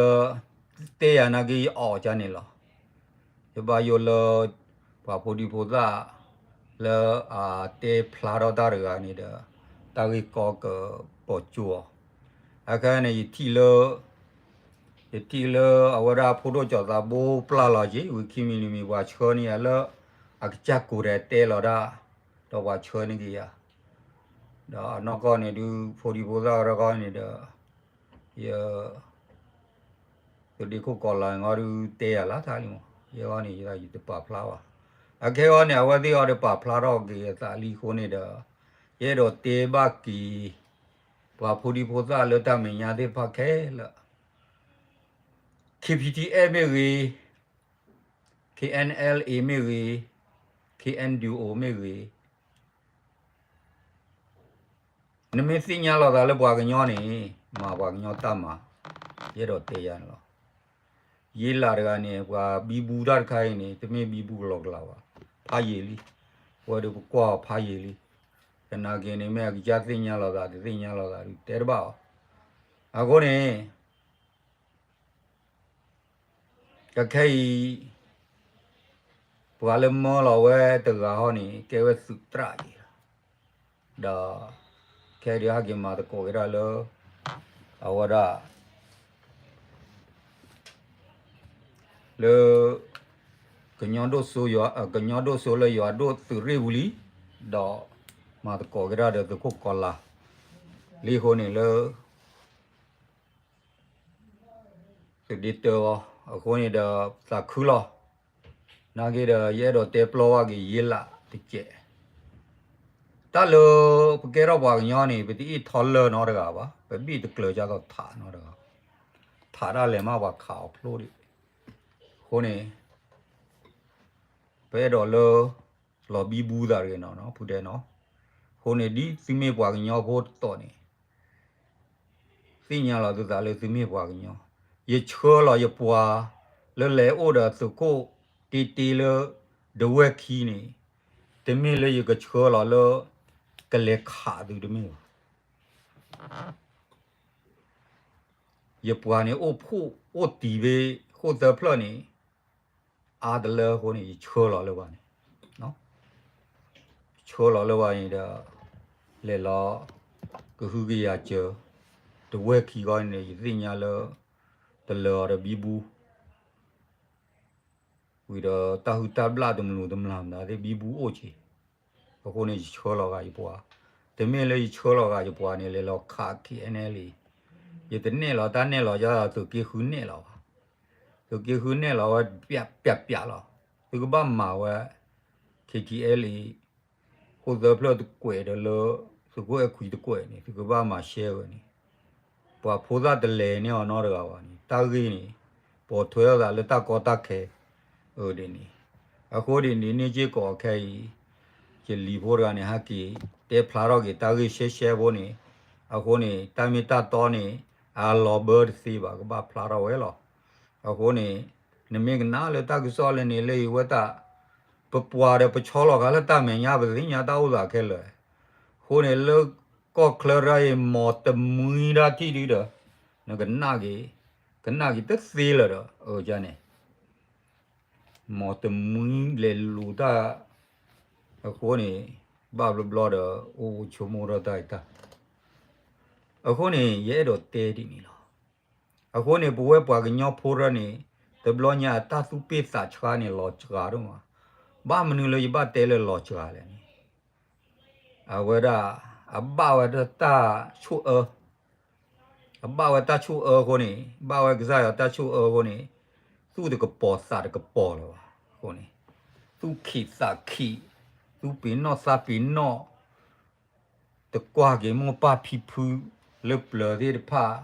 တဲယၤနာ်က့ယအီၣ်ကန့ၣ်လီၤ. ယဘၣ်ယိၣ်လၢ ပှၤဖိဒံဖိသၣ် လၢအတဲဖျါထီၣ်တၢ်တဂၤန့ၣ်ဒီး တၢ်ဂ့ၢ်ကီကပီၤကၠိအီၤ, အခဲအံၤန့ၣ် ယထံၣ်လၢ ယထံၣ်လၢအဝဲဒၣ်ဖိဒိၣ်ကၠီၤသးဘိပျၢ်လီၤက့ၤ ဝံၤခံမံၤလွံၢ်မံၤ ပှၤဆှၢန့ၢ်ယၤလၢ အကစၢ်ကိးတၢ်တဲလီၤဒၣ် ဒီးပှၤဆှၢန့ၢ်က့ၤယၤ, ဒီးအနီၢ်ကီၢ်န့ၣ်ဒုး ဖိဒံဖိသၣ်ရၢကီၢ်န့ၣ်ဒီး ယ သုးဒ့ခိၣ်ကီၤလၤန့ၣ်ဒုးတဲယၤလၢတၢ်လံမး, ယဲအီၤန့ၣ် ယတပာ်ဖျါဘၣ်. အခဲအံၤန့ၣ် အဝဲသ့ၣ်အီၤဒီးပာ်ဖျါထီၣ်က့ၤအသးလံအဃိန့ၣ်ဒီး ယအဲၣ်ဒိးတဲဘၣ်က့ၤ ပှၤဖိဒံဖိသၣ်လၢတၢ်မဲာ်ညါသ့ၣ်တဖၣ်ခဲလၢာ် ခံဖံထံအဲၣ်မ့ၢ်ဂ့ၤ, ခ့ၣ်အဲၣ်အၣ်လ်အ့မ့ၢ်ဂ့ၤ, ခ့ၣ်အဲၣ်ဒူၣ်အိၣ်မ့ၢ်ဂ့ၤ နမ့ၢ်သ့ၣ်ညါလီၤသးလၢပှၤကညီန့ၣ် မၤပှၤကညီတၢ်မၤ, ယအဲၣ်ဒိးတဲယၤန့ၣ်လီၤ. ယ့လးတဂၤန့ၣ် ပှၤဘံဘူတၢ်တခါအံၤန့ၣ် တမ့ၢ်ဘံဘူလီၤကလးဘၣ်, ဖးယံာ်လံ, ပဝဲဒၣ်ပကွၢ်အီၤဖးယံာ်လံ, သနာ်က့န့ၣ် မ့ၢ်အကစၢ်သ့ၣ်ညါလီၤသး တသ့ၣ်ညါလီၤသးဒုးတဲတဘၣ်အီၤ, အဃိန့ၣ် အခဲအံၤ ပှၤလၢမၢလီၤဝဲတဂၤဟီန့ၣ် ကဲဝဲသုးတြၢ်အံၤလီၤ, ဒီး ခဲအံၤဒုးဟဲက့ၤမၤသကိးက့ၤတၢ်လၢ အဝဲဒၣ် လၢ ကညီဒိၣ်စိ ကညီဒိၣ်စိလၢယွၤဒိၣ်သုးရ့ၣ်ပူၤလံ, ဒီး မၤသကိးက့ၤတၢ်ဒီးသုးခိၣ်ကီၤလၤ လံအဃိန့ၣ်လၢ သုးဒ့တၢအီၤ အဃိန့ၣ်ဒီး သးခုလီၤ. နာ်က့ဒီး ယအဲၣ်ဒိးတဲပျီဘၣ်က့ၤယ့လးတကဲး, တၢ်လၢ ပကဲထီၣ်ပှၤကညီန့ၣ် ပတအ့ၣ်ထီလၢၢ်နီတဂၤဘၣ်, ပဘ့ၣ်တကျၢၤကၢ်သိးထးနီတဂၤ, ထးတၢ်လဲၤမးပှၤခးအီၤဖျိဒံး, အဃိန့ၣ် ပအဲၣ်ဒိးလၢ လီၤဘံဘူသးတဂ့ၤနီၤ ဖုတဲနီၤ, အဃိန့ၣ် ဒ်သုမ့ၢ်ပှၤကညီဖိတတီၤန့ၣ် သ့ၣ်ညါလီၤသုသးလၢသုမ့ၢ်ပှၤကညီ, ယဆှၢလီၤယပှၤ လၢလဲၤအိၣ်ဒီးသုးခိၣ်တ့တ့လၢ ဒဝဲၢ်ခံန့ၣ်, တမ့ၢ်လၢယကဆှၢလီၤလၢ ကလဲၤခးသုတမ့ၢ်ဘၣ်. ယပှၤန့ၣ်အိၣ်ဖှိၣ်အိၣ်တံၢ်ဖဲ ဃိၣ်သၢဖျၢၣ်န့ၣ် အါတလၢအဃိန့ၣ် ယဆှၢလီၤလၢပှၤန့ၣ် ဆှၢလီၤလၢပှၤန့ၣ်ဒီး လဲၤလီၤ ကဟုကယာ်စၢၤ တဝဲၢ်ခံဂီၢ်န့ၣ် ယသ့ၣ်ညါလၢ တလၢာ်အီၤဒီးဘံဘူ ဝံၤဒီးတၢ်ဟုၣ်တၢ်ဘျၣ်တမျူးတမျၢ်မတၤသ့ၣ်ဘံဘူအိၣ်က့ၤ, အဃိန့ၣ် ယဆှၢလီၤဂာ်ယပှၤ, တမ့ၢ်လၢယဆှၢလီၤဂာ်ယပှၤန့ၣ် လဲၤလီၤခး ခ့ၣ်အဲၣ်အၣ်လ့, ယတနဲၣ်လီၤတၢ်နဲၣ်လီၤယၤ သုးက့ဃုနဲၣ်လီၤဘၣ်, သုးက့ဃုနဲၣ်လီၤဝဲ ပျးပျးပျးလီၤ, သုကဘၣ်မၤဝဲ ခ့ၣ်အဲၣ်အၣ်လ့ ဃိၣ်သၢဖျၢၣ်တကွဲးဒီးလၢ သုးခိၣ်အဲၣ်ခွံတကွဲးန့ၣ် သုကဘၣ်မၤရှဲဝဲန့ၣ်, ပှၤဖိသၣ်တလဲၤန့ၢ်အီၤနီတဂၤဘၣ်န့ၣ် တၢ်ဂ့ၢ်န့ၣ် ပိာ်ထွဲထီၣ်သးလၢတၢ်ကီတၢ်ခဲ အဒ်န့ၣ်, အဃိဒ်န့ၣ် န့ၢ်စ့ၢ်ကီးခဲအံၤ ယလံၤဖိတဂၤန့ၣ် ဟဲက့ၤတဲဖျါထီၣ်က့ၤတၢ်ဂ့ၢ်ရှဲရှဲဖိန့ၣ်, အဃိန့ၣ် တၢ်မ့ၢ်တၢ်တီန့ၣ် အလီၤဘၢတသ့ဘၣ် ကဘၣ်ဖျါထီၣ်ဝဲလီၤ. အဃိန့ၣ် နမ့ၢ်ကနၣ်လၢတၢ်ကစီၣ်လၢန့ၣ်လၢအံၤဝဲတၢ် ပပှၤဒီးပဆီလီၤဂာ်လၢတၢ်မဲာ်ညါ ပသ့ၣ်ညါတၢ်အိၣ်သးခဲလၢာ်, အဃိန့ၣ်လၢကီၢ်ချၢရၢအံၤ မီၢ်တမှံဒၣ်ထံၣ်ဒုဒီး နကနၣ်က့ၤ, ကနၣ်က့ၤတသ့လၢၤဒီး အန့ၣ် မီၢ်တမှံလဲၤလူၤတၢ်, အဃိန့ၣ် ဘၣ်ဘျီဘျီဒီး အိၣ်ဆိကမိၣ်ထီၣ်တၢ်အံၤတၢ်, အဃိန့ၣ် ယအဲၣ်ဒိးတဲဒ်န့ၣ်လီၤ. အဃိန့ၣ် ပဝဲပှၤကညီဖိရၢန့ၣ် တဘျီညါအတၢ်သူၣ်ပ့ၢ်သးဆါန့ၣ် လီၤစှၤဒိၣ်မး, ဘၣ်မနုၤလၢယဘၣ်တဲလၢလီၤစှၤလဲၣ်န့ၣ် အဝဲဒၣ် အဘၣ်ဝဲဒၣ်တၢ်ဆိၣ်အၢ, အဘၣ်ဝဲတၢ်ဆိၣ်အၢအဃိန့ၣ် ဘၣ်ဝဲကစၢ်ယွၤတၢ်ဆိၣ်အၢအဃိန့ၣ် သူၣ်တကပီၤသးတကပီၤလၢၤဘၣ်အဃိန့ၣ် သူၣ်ခံးသးခံး, သူၣ်ပ့ၤနီၣ်သးပ့ၤနီၣ် တကွၢ်က့ၤမိၢ်ပၢ်ဖံဖုလၢပျၢၤသ့ၣ်တဖၣ်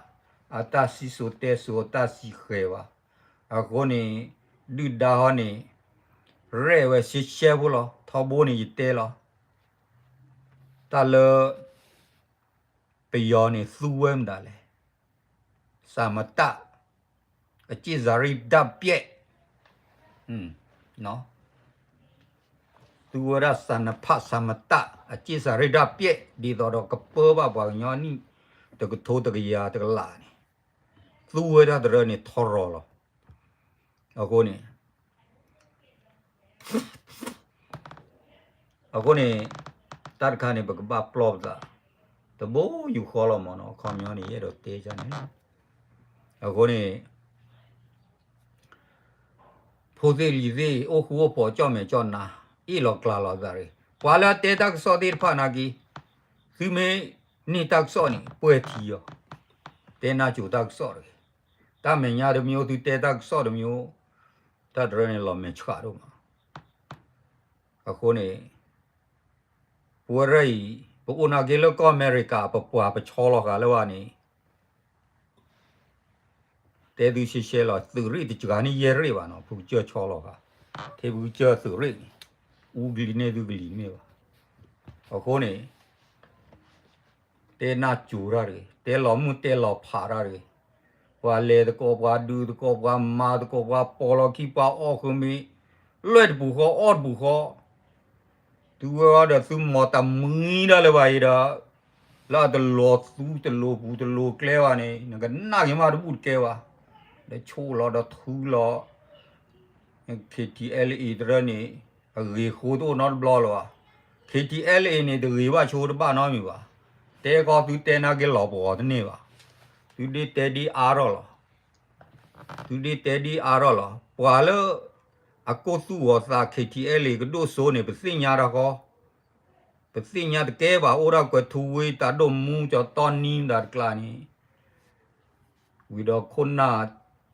အတၢ်စံၣ်စိၤတဲစိၤအတၢ်စံၣ်ဃဲၤဘၣ်. အဃိန့ၣ် ဒုၣ်ဒါဟီန့ၣ် ရဲၣ်ဝဲရှဲရှဲဖိလီၤ. ထီဘိန့ၣ်ယတဲလီၤ. တၢ်လၢ ပယီၤန့ၣ်သူဝဲမတၤလဲၣ်, သမ္မတ အကျင့်စာရိတ္တပျက်, သူဝဲဒၣ် သမ္မတ အကျင့်စာရိတ္တပျက် ဒ်သိးဒီးကပၢဘၣ်ပှၤကညီနံၣ် တကထိတကယၤတကလးန့ၣ်, သူဝဲဒၣ်တရၢန့ၣ်ထီရီၤလီၤ. အဃိန့ၣ် အဃိန့ၣ် တၢ်တခါန့ၣ် ပကဘၣ်ပျီပသး တဘိယူၢ်ဃီလီၤမ့ၢ်နီၤ, အခီပညီန့ၣ် ယအဲၣ်ဒိးတဲန့ၣ်, အဃိန့ၣ် ဖိသ့ၣ်လံၤသ့ၣ် အိၣ်ဃူအိၣ်ဖိး ကၠီၣ်မဲာ်ကၠီၣ်နါ အ့ၣ်လီၤကျါလီၤသးရ့ၣ်, ပှၤလၢအတဲတၢ်ကစီၣ်သ့ၣ်တဖၣ်နာ်က့ သုမ့ၢ်န့ၢ်တၢ်ကစီၣ်န့ၣ် ပှဲၤထံအီၤ, တဲနၢ်စိၤတၢ်ကစီၣ်တဂ့ၤ, တၢ်မဲာ်ညါတမံၤ သုတဲတၢ်ကစီၣ်တမံၤ တၢ်တရၢန့ၣ်လီၤမဲာ်ဆှးဒိၣ်မး, အဃိန့ၣ် ပဝဲဒၣ်အံၤ ပအိၣ်နာ်က့လၢကီၢ်အမဲရကၤ ပပှၤပဆီလီၤဃာ်လၢၤဘၣ်န့ၣ် တဲသုရှဲရှဲလီၤ, သုးရ့ၣ်တစှၤန့ၢ်ယဲၢ်ရ့ၣ်ဘၣ်နီၤ, ဖုကစၢၢ်ဆီလီၤဃာ်, ထဲဖုကစၢၢ်သုးရ့ၣ်န့ၣ် အူကလံၤန့ၢ်သုကလံၤတမ့ၢ်ဘၣ်, အဃိန့ၣ် တဲနၢ်စိၤတၢ်တဂ့ၤ, တဲလီၤမုၢ်တဲလီၤဖးတၢ်တဂ့ၤ, ပှၤလဲၤသကိး ပှၤဒုးသကိး ပှၤမၤသကိး ပှၤပိာ်လီၤခံ ပှၤအီၣ်ဃုာ်မ့ၤ လွဲၢ်တပူၤဃီ အီၣ်တပူၤဃီ သုဝဲအီၤဒီးသုမီၤတၢ်မှံဒၣ်လၢၤဘၣ်အံၤဒီး လၢအတလီၤသူတလီၤပူၤတလီၤကျဲဘၣ်န့ၣ် နကနၣ်က့ၤမးတဘူၣ်တကဲဘၣ်, ဒီးဆိၣ်လီၤဒီးထုလီၤ KTLA တရၢန့ၣ် အဂ့ၤဃိတအိၣ်နီတဘျီလၢၤဘၣ်, KTLA န့ၣ် တဂ့ၤဘၣ်ဆိတဘၣ်နီတမံၤဘၣ်, တဲကီသုတဲနာ်က့ၤလီၤပဂီၤတန့ၢ်ဘၣ်, သုဒ့တဲဒ့အါထီၣ်လီၤ သုဒ့တဲဒ့အါထီၣ်လီၤ, ပှၤလၢ အကိၢ်သူၣ်ဂီၤသး KTLA ကဒိၣ်စိန့ၣ် ပသ့ၣ်ညါတၢ်ဃီ, ပသ့ၣ်ညါတကဲဘၣ် အိၣ်ဒၣ်ကွဲၤထူဝ့ တၢ်ဒိၣ်မူ ကၠီတီနံ မတၤတကျါန့ၣ်, ဝံၤဒီးခိၣ်နၢ်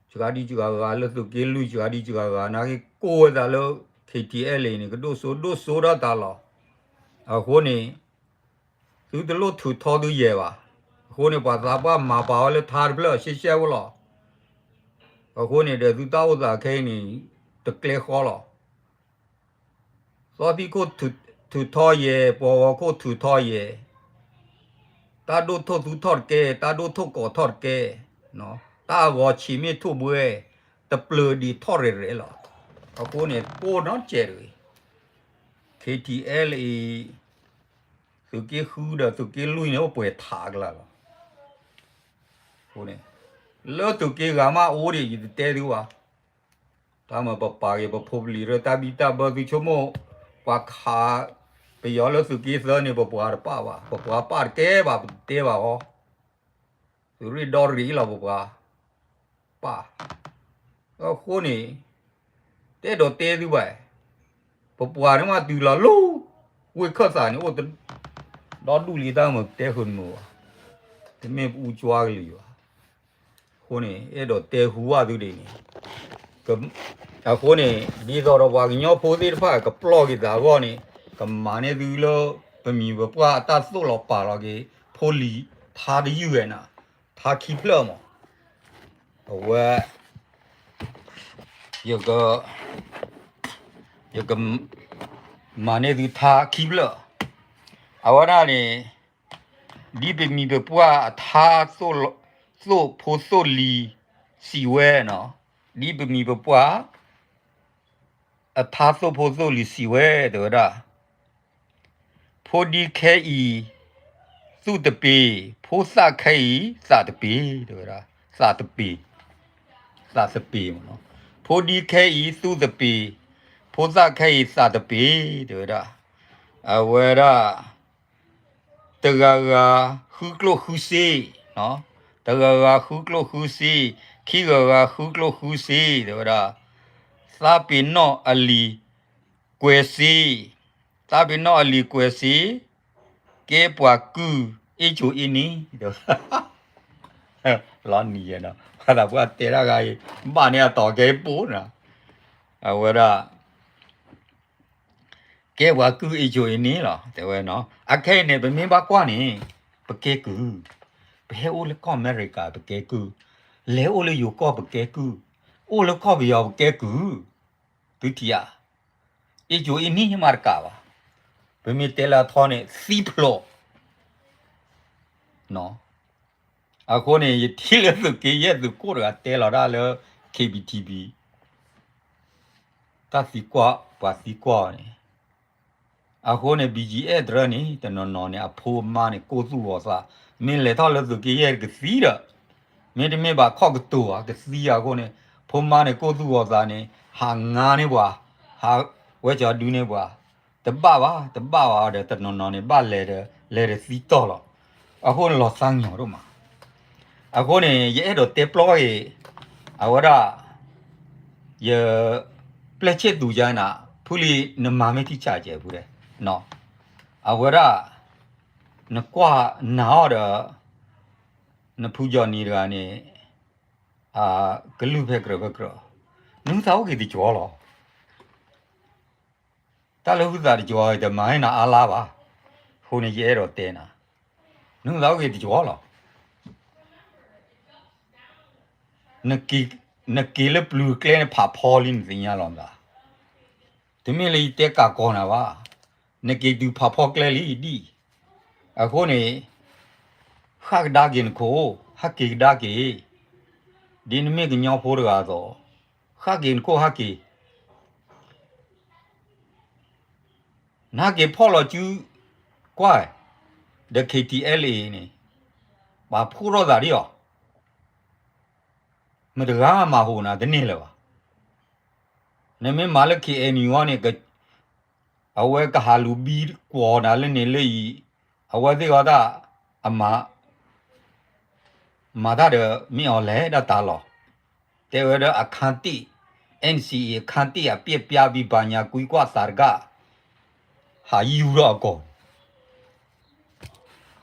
စှၤဒံစှၤဂၤလၢသုးက့လွံၢ် စှၤဒံစှၤဂၤ နာ်က့ၤကိးဝဲသးလၢ KTLA န့ၣ် ကဒိၣ်စိဒိၣ်စိဒၣ်တၢ်လီၤ, အဃိန့ၣ် သုတလိၣ်ထုးထီသုယဲၢ်ဘၣ်, အဃိန့ၣ် ပှၤသးပှၢ်မၤပာ်ဝဲလၢထါတဖျၢၣ်ရှဲရှဲဖိလီၤ, အဃိန့ၣ်ဒီးသုတၢ်အိၣ်သးခဲအံၤန့ၣ် တကျဲဃီလီၤ, သီသံၣ်ခိၣ်ထုးထီယဲၢ်, ပှၤဂီၤခိၣ်ထုးထီယဲၢ်, တၢ်ဒိၣ်ထိၣ်သူထီၣ်တကဲ, တၢ်ဒိၣ်ထိၣ်ကိးထီၣ်တကဲ, တၢ်အဂီၤဆံးမ့ၢ်ထိၣ်ဘှဲ, တပျၢၤဒံးထီၣ်ရဲၣ်ရဲၣ်လီၤ, အဃိန့ၣ် ကိးနီတစဲးတဂ့ၤ, KTLA သုးက့ဃုဒီးသုးက့လွံၢ်န့ၣ် အိၣ်ပှဲၤထးကလါလီၤ, လၢသုးက့ဂၤမးအိၣ်ဒံး ယတတဲသုဘၣ် တၢ်မၤပပာ်က့ၤပဖိပလံၤရၢ တၢ်ဘံၣ်တၢ်ဘၢသုဆိကမိၣ်, ပှၤခး ပယီၤလၢသုးက့သၢန့ၣ် ပပှၤတပာ်ဘၣ်, ပပှၤပာ်တကဲဘၣ် ပတတဲဘၣ်အီၤ, သုးရ့ၣ်ဒီရ့ၣ်လီၤ ပပှၤပာ်, အဃိန့ၣ် တအဲၣ်ဒိးတဲသုဘၣ်, ပပှၤန့ၣ်မးတုၤလီၤလၢ ဝ့ၢ်ခၢၣ်သးန့ၣ် အိၣ်ဒီဒူၣ်လံ တၢ်မၤပတဲဃုာ်နမုာ်ဘၣ်, တမ့ၢ်ပအူကွၢ်ကလုာ်ဘၣ် အဃိန့ၣ် အဲၣ်ဒိးတဲဟူဘၣ်သုဒ်န့ၣ်, အဃိန့ၣ် ဒ်သိးဒီးပှၤကညီဖိသ့ၣ်တဖၣ် ကပျီၢ်က့ၤသးအဂီၢ်န့ၣ် ကမၤန့ၢ်သုလၢ ပမံၤပပှၢ်အတၢ်သိၣ်လီၤပာ်လီၤက့ၤ ဖိလံၤထါတယုၢ်ဝဲနၤ, ထါခံဖျၢၣ်မး, အဝဲ ယက ယက မၤန့ၢ်သုထါခံဖျၢၣ်, အဝဲဒၣ်န့ၣ် ဒ်ပမံၤပပှၢ်အထါ သိၣ်ဖိသိၣ်လံၤစံးဝဲနီၤ, ဒ်ပမံၤပပှၢ် အထါသိၣ်ဖိသိၣ်လံၤစံးဝဲ တဲဝဲဒၣ်, ဖိဒံခဲအံၤ သူၣ်တပ့ၤ, ဖိသၣ်ခဲအံၤ သးတပ့ၤ တဲဝဲဒၣ်, သးတပ့ၤ, သးတပ့ၤမးနီၤ, ဖိဒံခဲအံၤ သူၣ်တပ့ၤ, ဖိသၣ်ခဲအံၤ သးတပ့ၤ တဲဝဲဒၣ်, အဝဲဒၣ် တဂၤဂၤဃုကျိၣ်ဃုစ့, တဂၤဂၤဃုကျိၣ်ဃုစ့, ခံဂၤဂၤဃုကျိၣ်ဃုစ့ တဲဝဲဒၣ်, သးပ့ၤနီၣ်အလံၤကွဲးစ့, သးပ့ၤနီၣ်အလံၤကွဲးစ့, ကဲပှၤကုၢ်အ့ၣ်ကိၤအ့ၣ်နံၤ, လီၤနံၤယဲနီၤ, ပှၤသးပှၢ်တဲတၢ်ဂၤအံၤ ဘၣ်န့ၢ်အတီၤကဲပိၢ်နီၤ, အဝဲဒၣ် ကဲပှၤကုၢ်အ့ၣ်ကိၤအ့ၣ်နံၤလီၤ တဲဝဲနီၤ, အခဲအံၤန့ၣ် ပမ့ၢ်ဘၣ်ကွၢ်န့ၣ် ပကဲကုၢ်, ပဟဲအိၣ်လၢကီၢ်အမဲရကၤ ပကဲကုၢ်, လဲၤအိၣ်လၢယိၤကီၢ် ပကဲကုၢ်, အိၣ်လၢကီၢ်ပယီၤ ပကဲကုၢ်, သုထံၣ်ဧါ, အ့ၣ်ကိၤအ့ၣ်နံၤမးတကးဘၣ်, ပမ့ၢ်တဲလၢအထီန့ၣ် သံဖျိး အဃိန့ၣ် ယထံၣ်လၢသုးက့ယဲၢ်သုးခိၣ်တဂၤတဲလီၤတၢ်လၢ K B T V တၢ်သံကွၢ် ပှၤသံကွၢ်အီၤန့ၣ် အဃိန့ၣ် B G F တရၢန့ၣ် တနီၤနီၤန့ၣ် အဖိအမါန့ၣ် ကိၢ်သူၣ်ဂီၤသး, မ့ၢ်လဲၤထီၣ်လၢသုးက့ယဲၢ်ကသံဒီး မ့တမ့ၢ်ဘၣ်ခီၣ်ကတိၤဧါ ကသံအဃိန့ၣ် ဖိမါန့ၣ် ကိၢ်သူၣ်ဂီၤသးန့ၣ် ဟးငါန့ၢ်ပှၤ, ဟးဝဲကၠီဒုန့ၢ်ပှၤ, တဘၣ်ဘၣ် တဘၣ်ဘၣ်ဒီး တနီၤနီၤန့ၣ် ဘၣ်လဲၤဒီး လဲၤဒီးသံတီၢ်လီၤ. အဃိန့ၣ်လီၤသးကညီၤဒိၣ်မး. အဃိန့ၣ် ယအဲၣ်ဒိးတဲပျီက့ၤ အဝဲဒၣ် ယ ပျဲၢ်ဆ့ၣ်သူကနၤ ဖုလံ နမၤမ့ၢ်ထံဆးကဲးဖုဒဲး အဝဲဒၣ် နကွၢ်နၤအီၤဒီး နဖုကၠီနံၤတဂၤန့ၣ် ကလုၢ်ဖဲကြၢးဖဲကြၢး နုသးအိၣ်က့ၤတကၠီလီၤ. တၢ်လၢဟုသးတကၠီ တမၤန့ၢ်နၤအါလါဘၣ်. အဃိန့ၣ် ယအဲၣ်ဒိးတဲနၤ နုသးအိၣ်က့ၤတကၠီလီၤ. နက့ၤလၢပျုၤကျဲန့ၣ် ဖးဖီလံ နသ့ၣ်ညါလီၤမး. တမ့ၢ်လၢယတဲကးကီးနၤဘၣ်. နက့ၤတုၤဖးဖီကျဲလံဒံၣ်. အဃိန့ၣ် ဃၣ်ကဒါက့ၤနခိၣ်, ဟးက့ၤကဒါက့ၤ, ဒ်နမ့ၢ်ကညီဖိတဂၤအသိး, ဃၣ်က့ၤနခိၣ်ဟးက့ၤ နဟဲက့ၤဖီၣ်လီၤစု ကွၢ်, ဒီး K T L A န့ၣ် ပှၤဖှိၣ်ထီၣ်သးဒ်အီၤ, မတဂၤမၤဟူးနၤတန့ၢ်လၢၤဘၣ်. နမ့ၢ်မၤလၢ K N U အီၤန့ၣ် အဝဲကဟးလူၤဘံကွီၢ်နၤလၢန့ၣ်လၢအံၤ, အဝဲသ့ၣ်အီၤတၢ် အမၤ မၤတၢ်ဒီး မ့ၢ်အီၤလဲၤဒၣ်တၢ်လီၤ. တဲဝဲဒၣ်အခန်းတစ်, N C A အခန်းတစ် အပျက်ပြားပြီး ဘာညာ ကွံကွသးတကး ဟးယူၤထီၣ်အကီၢ်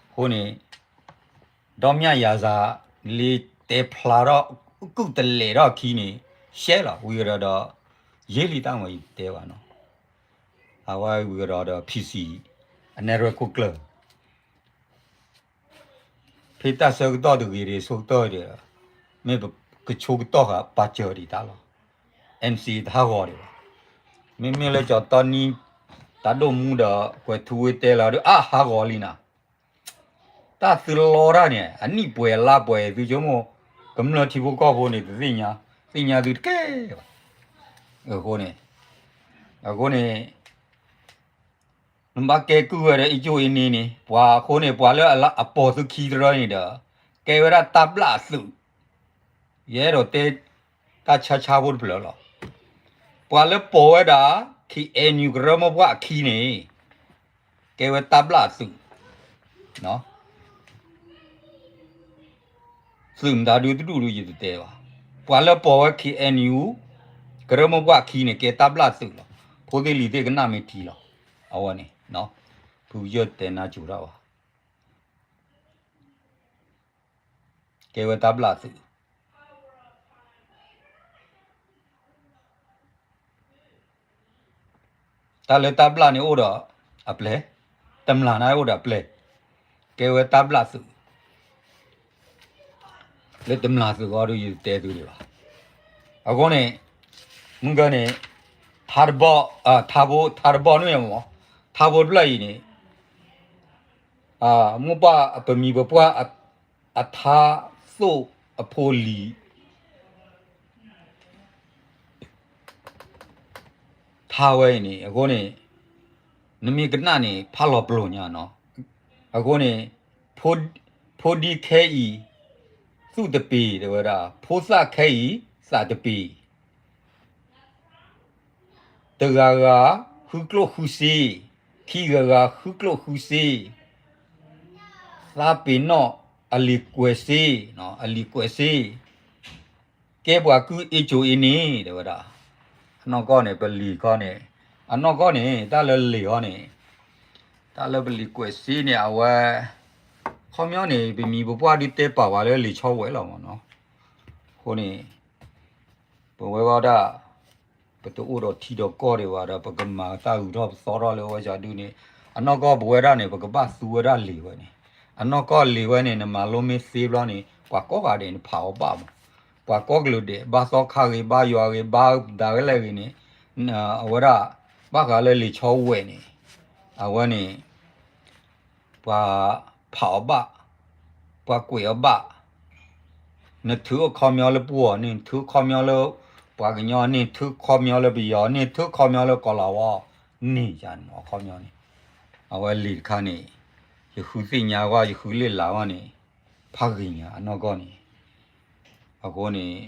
အဃိန့ၣ် ဒီမၠၣ်ယၤစး လံတဲဖျါထီၣ် ကုၢ်တလဲၤထီၣ်အခံန့ၣ် ရှဲလီၤ ဝံၤကဒီးဒီး ယ့လံတၢ်မၤယတဲဘၣ်နီၤ, အဝဲဝံၤကဒီးဒီး P C အနဲၣ်ရွဲၣ်ခိၣ်ကျၢၢ် ဖဲတၢ်ဆၢကတီၢ်တဂ့ၤဒံး ဆိကတၢၢ်ဒံး, မ့ၢ်ကဆိကတီၢ်ဃာ်ပာ်စၢၤဒံးတၢ်လီၤ. N C A တဟးဂီၤဒံးဘၣ်. မ့မ့ၢ်လၢကၠီၤတီနံ တၢ်ဒိၣ်မူဒီး ကွဲးထူဝ့တဲလီၤဒီး အါ ဟးဂီၤလံနၤ. တၢ်သုလီတၢ်န့ၣ် အနံၣ်ပှဲၤလါပှဲၤ သုဆိကမိၣ် ကမျၢၢ်ထံဖိကီၢ်ဖိန့ၣ် တသ့ၣ်ညါ, သ့ၣ်ညါသုတကဲဘၣ်. အဃိန့ၣ်, အဃိန့ၣ် နဘၣ်ကဲကုၢ်ဝဲဒီး အ့ၣ်ကၠိအ့ၣ်န့ၣ်န့ၣ် ပှၤအဃိန့ၣ် ပှၤလၢအပိာ်သုခံတရၢန့ၣ်ဒီး ကဲဝဲဒၣ်တၢ်ဘျၣ်အသုး, ယအဲၣ်ဒိးတဲ တၢ်ဆါဆါဖိတဖျၢၣ်လီၤ. ပှၤလၢပိာ်ဝဲဒၣ် K N U ကရၢမိၢ်ပှၢ်အခံန့ၣ် ကဲဝဲတၢ်ဘျၣ်အသုး, သုးမတၤဒုတဒူၣ်ဒုယတတဲဘၣ်. ပှၤလၢပိာ်ဝဲ K N U ကရၢမိၢ်ပှၢ်အခံန့ၣ် ကဲတၢ်ဘျၣ်သုးလီၤ. ဖိသ့ၣ်လံၤသ့ၣ်ကနၣ်မ့ၢ်ထံလီၤ. အဝဲန့ၣ် ဖုကယၢၢ်တဲနါစိၤတၢ်ဘၣ် ကဲဝဲတၢ်ဘျၣ်သုး, တၢ်လၢတၢ်ဘျၣ်န့ၣ်အိၣ်ဒီးအပျဲၢ်, တမျၢ်န့ၣ်အိၣ်ဒီးအပျဲၢ်, ကဲဝဲတၢ်ဘျၣ်သုး, လၢတမျၢ်သုးဃီဒီးယတဲသုဒံးဘၣ်. အဃိန့ၣ် မုၢ်ဂၤန့ၣ် ထါတဘီ, ထါဖိ, ထါတဘီန့ၣ်မ့ၢ် ထါဖိတဖျၢၣ်အံၤန့ၣ် မိၢ်ပှၢ်ပမံၤပပှၢ် အထါသိၣ်အဖိလံၤ ထါဝဲအံၤန့ၣ် အဃိန့ၣ် နမ့ၢ်ကနၣ်န့ၣ် ဖးလီၤပလိာ်ညါနီၤ. အဃိန့ၣ် ဖိဒံခဲအံၤ သူၣ်တပ့ၤ တဲဝဲဒၣ် ဖိသၣ်ခဲအံၤ သးတပ့ၤ တဂၤဂၤဃုကျိၣ်ဃုစ့, ခံဂၤဂၤဃုကျိၣ်ဃုစ့, သးပ့ၤနီၣ်အလံၤကွဲးစ့, အလံၤကွဲးစ့, ကဲပှၤကုၢ်အ့ၣ်ကၠိအ့ၣ်န့ၣ် တဲဝဲဒၣ်. အနီၢ်ကီၢ်န့ၣ် ပလံၤခီန့ၣ်, အနီၢ်ကီၢ်န့ၣ် တၢ်လၢလံၤခီန့ၣ်, တၢ်လၢပလံၤကွဲးစ့န့ၣ် အဝဲ ခီပညီန့ၣ် ပမံၤပပှၢ်ဒုးတဲပာ်ဝဲလၢလံၤဆီဝဲလီၤမ့ၢ်နီၤ. အဃိန့ၣ် ပဝဲဂီၢ်ဒၣ် ပတအိၣ်ဒီးထံဒီးကီၢ်ဒံးဘၣ်ဒီး ပကမၤတၢ်ဂုၤထီၣ်ပသီထီၣ်လၢဝဲစၢ်ဒုန့ၣ်, အနီၢ်ကီၢ်ပဝဲဒၣ်န့ၣ် ပကဘၣ်သူဝဲဒၣ်လံၤဝဲန့ၣ်, အနီၢ်ကီၢ်လံၤဝဲန့ၣ် နမၤလိမ့ၢ်သ့ဘျီန့ၣ် ပှၤကိးဂၤဒဲးန့ၣ် ဖးအီၤဘၣ်မး, ပှၤကိးကလုာ်ဒဲး ဘါသီခါဂ့ၤ ဘါယွၤဂ့ၤ ဘါဒၣ်ဝဲလဲၣ်ဂ့ၤန့ၣ်, အဝဲဒၣ် ဘၣ်ဃးလၢလံၤဆီဝဲန့ၣ် အဝဲန့ၣ် ပှၤဖးအီၤဘၣ်, ပှၤကွဲးအီၤဘၣ်, နထုးအခီပညီလၢပှိၢ်အီၤန့ၣ် နထုးအခီပညီလၢပှၤကညီန့ၣ် ထုးအခီပညီလၢပယီၤန့ၣ် ထုးအခီပညီလၢကီၤလၤဝါန့ၣ် ယန့ၣ်အခီပညီန့ၣ် အဝဲလံာ်တခါန့ၣ် ယဃုသ့ၣ်ညါဝဲ ယဃုလ့ၣ်လၤဝဲန့ၣ် ဖးဂ့ၤညါအနီၢ်ကီၢ်န့ၣ် အဃိန့ၣ်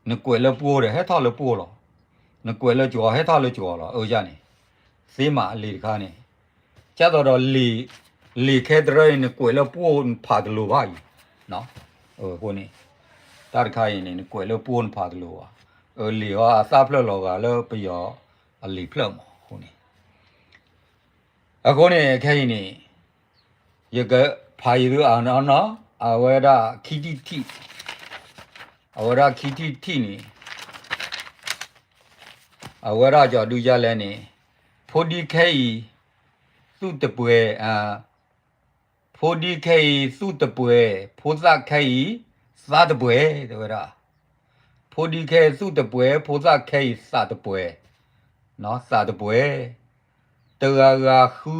နကွဲးလၢပှိၢ်ဒီး ဟဲထီၣ်လၢပှိၢ်လီၤ. နကွဲးလၢကၠီၤ ဟဲထီၣ်လၢကၠီၤလီၤ. အၢယန့ၣ် သ့မးအလံာ်တခါန့ၣ် ကၢ်သိးဒီး လံာ်ခဲတရၢအံၤ နကွဲးလၢပှိၢ်နဖးတလိၤဘၣ်အံၤ အဃိန့ၣ် တၢ်တခါအံၤန့ၣ် နကွဲးလၢပှိၢ်နဖးတလိၤဘၣ်. အလံာ်အီၤအသၣ်ဖျၢၣ်လီၤဂာ်လၢပယီၤအလံာ်ဖျၢၣ်မး အဃိန့ၣ် အဃိန့ၣ် ခဲအံၤန့ၣ် ယကဖးယသုအနီၢ်နီၢ် အဝဲဒၣ်ခံထံၣ်ထံၣ် အဝဲဒၣ်ခံထံၣ်ထံၣ်န့ၣ် အဝဲဒၣ်ကၠီၤဒုယါလဲၣ်န့ၣ် ဖိဒံခဲအံၤ သူၣ်တပှဲၤ ဖိဒံခဲအံၤ သူၣ်တပှဲၤ ဖိသၣ်ခဲအံၤ သးတပှဲၤ တဲဝဲဒၣ် ဖိဒံခဲအံၤ သူၣ်တပှဲၤ ဖိသၣ်ခဲအံၤ သးတပှဲၤ သးတပှဲၤ တဂၤဂၤဃု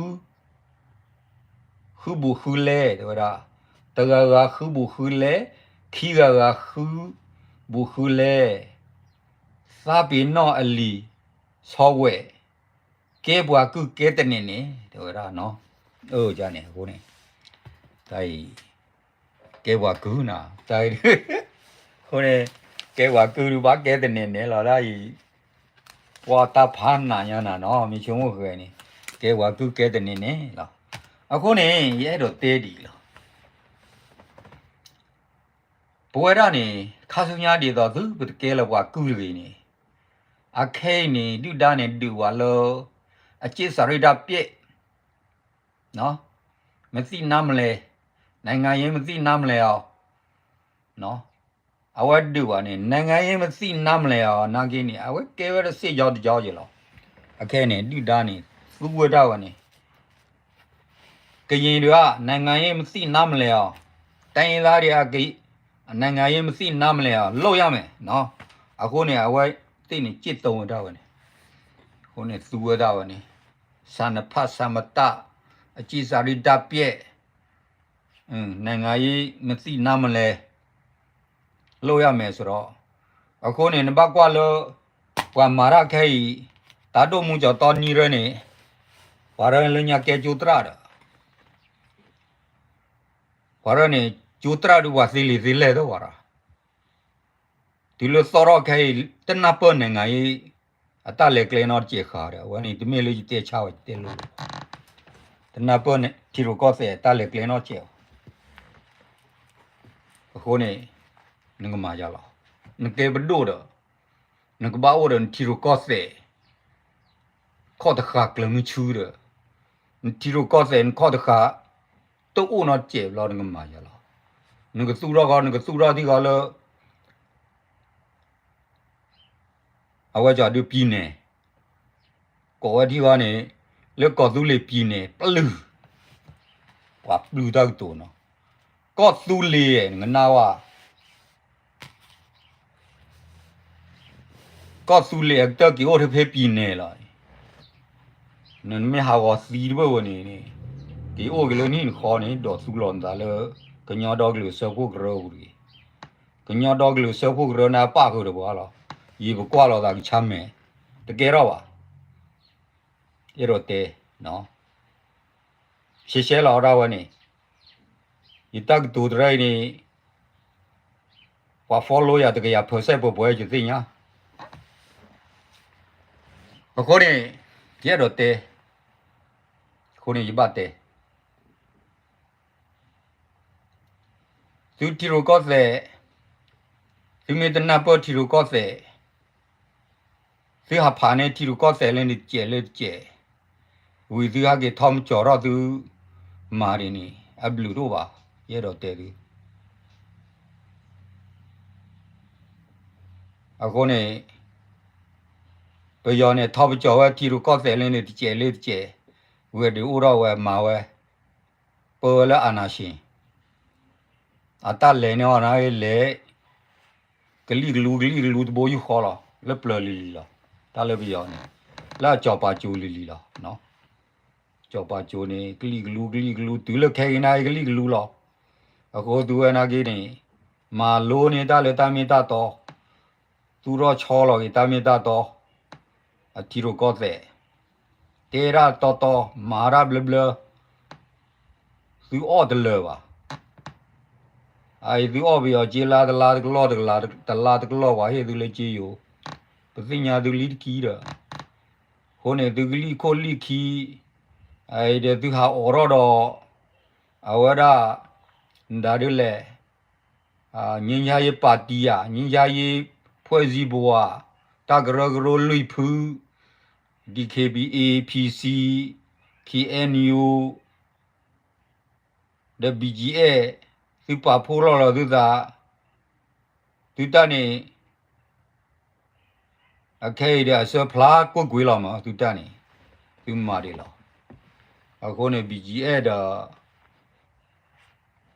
ဃုဘူးဃုလဲ တဲဝဲဒၣ် တဂၤဂၤဃုဘူးဃုလဲ ခံဂၤဂၤဃုဘူးဃုလဲ သးပ့ၤနီၣ်အလံာ် ဆီဝဲ ကဲပှၤကုၢ်ကဲတနဲၣ်နဲၣ် တဲဝဲဒၣ် အန့ၣ်အဃိန့ၣ် တၢ်အံၤ ကဲပှၤကုၢ်နၤ တၢ်အံၤ အဃိန့ၣ် ကဲပှၤကုၢ်ဒုးဘၣ်ကဲတနဲၣ်နဲၣ်လီၤ တၢ်အံၤ ပှၤတၢ်ဖးနးညါနၤနီၤ မ့ၢ်ဆိကမိၣ်ဃဲန့ၣ် ကဲပှၤကုၢ်ကဲတနဲၣ်နဲၣ်လီၤ အဃိန့ၣ် ယအဲၣ်ဒိးတဲဒ်အံၤလီၤ ပဝဲဒၣ်န့ၣ် ခါဆူညါဒ်သိးသုပတကဲလၢပှၤကုၢ်တဂ့ၤန့ၣ် အခဲအံၤန့ၣ် ဒုၣ်ဒါန့ၣ်ဒုးဝဲလၢ အက့ၢ်စၤရံၣ်တၢ်ပျဲၣ် မသံၣ်နါမလဲၣ်, နိုင်ငံရေးမသံၣ်နါမလဲၣ်အီၤ, အဝဲဒုးဝဲန့ၣ် နိုင်ငံရေးမသံၣ်နါမလဲၣ်အီၤ နာ်က့န့ၣ် အဝဲကဲဝဲဒၣ်စ့ၢ်ကီးတကီက့ၤလီၤ. အခဲအံၤန့ၣ် ဒုၣ်ဒါန့ၣ် သူဝဲဒၣ်ဝဲန့ၣ် ကရင်တွေက နိုင်ငံရေးမသိနားမလည်အောင် တိုင်းရင်းသားတွေက နိုင်ငံရေးမသိနားမလည်အောင် လုပ်ရမယ်နော်. အဃိန့ၣ် အဝဲသ့ၣ်န့ၣ် ကျင့်သုံးဝဲဒၣ်ဝဲန့ၣ်, အဃိန့ၣ် သူဝဲဒၣ်ဝဲန့ၣ် စာနှစ်ဖတ်စာမတတ် အကစၢ်ဒုတၢ်ပျဲၢ် နိုင်ငံရေးမသိနားမလည် လုပ်ရမယ်ဆိုတော့ အဃိန့ၣ် နဘၣ်ကွၢ်လၢ ပှၤမၤတၢ်ခဲအံၤ တၢ်ဒိၣ်မူကၠီၤတီနံရၢန့ၣ် ပှၤရၢလၢညါကဲကၠိသရၣ်ဒီး ပှၤရၢန့ၣ် ကၠိသရၣ်ဒုးပှၤသ့လံာ်သ့လဲၢ်သ့ဝဲဒီး တုၤလၢသီၣ်ထီၣ်ခဲအံၤ တနၢ်ပၢၢ် နိုင်ငံရေး အတၢ်လဲၤကျဲနီတစဲးဃာ်ဒီး အဝဲန့ၣ် တမ့ၢ်လၢယတဲဆါဝဲ ယတဲလိၤလိၤ တနၢ်ပၢၢ်န့ၣ် ထံရူၢ်ကီၢ်သဲးအတၢ်လဲၤကျဲနီတစဲးဘၣ်. အဃိန့ၣ် နကမၤယၤလီၤ. နကဲပဒိၣ်ဒီး နကဘၣ်အိၣ်ဒီးနထံရူၢ်ကီၢ်သဲး ခီၣ်တဃာ်ကျၢၤမုဆူဒီး နထံရူၢ်ကီၢ်သဲးနခီၣ်တဃာ် တအိၣ်နီတစဲးဘၣ်လီၤ နကမၤယၤလီၤ. နကသူၣ်ထီၣ်ဃီ နကသူၣ်ထီၣ်ထံဃီလၢ အဝဲကၠီဒုးပံၤနဲၣ် ကိးဝဲထံဃီန့ၣ် လၢကီၢ်သူလ့ၤပံၤနဲၣ် ပျုၢ် ပှၤပျုၢ်တၢ်ကတိၤနီၤ ကီၢ်သူလ့ၤ နကနၣ်ဝဲ ကီၢ်သူလ့ၤအကတၢၢ်က့ၤအိၣ်ထဲဖဲပံၤနဲၣ်လီၤ. နမ့ၢ်ဟးဂီၤသံတဘၣ်ဝဲန့ၣ် က့ၤအိၣ်က့ၤလၢနဟံၣ်နဃီန့ၣ် ဒိးသူလီၤနသးလၢ ကညီဒီကလုာ်စၢဖှိၣ်ကရၢပူၤတဂ့ၤ. ကညီဒီကလုာ်စၢဖှိၣ်ကရၢန့ၣ် အပၣ်ဃုာ်ဒီးပှၤလီၤ. ယပကွၢ်လိာ်သးကဆါမဲာ် တကဲထီၣ်ဘၣ်. အဲၣ်ဒိးတဲ ရှဲရှဲလီၤဒၣ်ဝဲန့ၣ် ယတၢ်ကတိၤတရၢအံၤန့ၣ် ပှၤ follow ယၤတကယၤ percent ပှဲၤပှဲၤယသ့ၣ်ညါ. အဃိန့ၣ် ယအဲၣ်ဒိးတဲ အဃိန့ၣ်ယဘၣ်တဲ သုထံရူၢ်ကီၢ်သဲး သုမ့ၢ်တနၢ်ပၢၢ်ထံရူၢ်ကီၢ်သဲး သုဟးဖးန့ၢ်ထံရူၢ်ကီၢ်သဲးလၢန့ၣ်တစဲးလၢတစဲး ဝံၤသုဟဲက့ၤထီၣ်မၤကၠီၤထီၣ်သု မၤဒ်န့ၣ် အဘျုးတအိၣ်ဘၣ် ယအဲၣ်ဒိးတဲသု အဃိန့ၣ် ပယီၤန့ၣ် ထီၣ်ပကၠီၤဝဲထံရူၢ်ကီၢ်သဲးလၢန့ၣ်တစဲးလၢတစဲး ဝံၤဒုးအိၣ်ထီၣ်ဝဲမၤဝဲ ပၢဝဲလၢ အာဏာရှင် အတၢ်လဲၤန့ၢ်အီၤန့ၣ်လဲၤ ကလံၣ်ကလူ ကလံၣ်ကလူတဘိယူၢ်ဃီလီၤ လၢပျၢၤလံၤလံၤလီၤ တၢ်လၢပယီၤန့ၣ် လၢအစီၤပၤကၠိလံၤလံၤလီၤ. ကၠီၤပၤကၠိၤန့ၣ် ကလံၣ်ကလူ ကလံၣ်ကလူ တုၤလၢခဲကနံၣ်အံၤ ကလံၣ်ကလူလီၤ. အဃိသုဝဲနာ်က့န့ၣ် မၤလိန့ၢ်တၢ်လၢတၢ်မ့ၢ်တၢ်တီ, သူၣ်ထီၣ်ဆီလီၤက့ၤတၢ်မ့ၢ်တၢ်တီ, အထံရူၢ်ကီၢ်သဲး, တဲတၢ်တီတီ မၤတၢ်ဘျၢဘျၢ, သုအီၣ်တလၢာ်ဘၣ်. အအံၤသုအီၣ်ပယီၤက့လါတလါတကလီၢ် တလါတကလီၢ် ပှၤဟ့ၣ်သုလၢက့ယိၤ, ပသ့ၣ်ညါသုလံတကံဒီး, အဃိန့ၣ်သုကလံၣ်ခိၣ်လံၣ်ခံ, အအံၤဒီးသုဟးအိးထီၣ်ဒီး အဝဲဒၣ် နဒၣ်ဒ်လဲၣ် ငြိမ်းချမ်းရေးပါတီဧါ, ငြိမ်းချမ်းရေးဖွဲ့စည်းပုံဧါ, တၢ်ကရၢကရိလွံၢ်ဖု, DKBA, PC, KNU ဒီး BGF သုပာ်ဖှိၣ်ထီၣ်လီၤသုသး, သုတၢ်န့ၣ် အခဲအံၤဒီးအစၢဖျါကွ့ၢ်ကွ့ၢ်လီၤမး သုတၢ်န့ၣ်, သုမၤဒံးလီၤ. အဃိန့ၣ် BGF ဒီး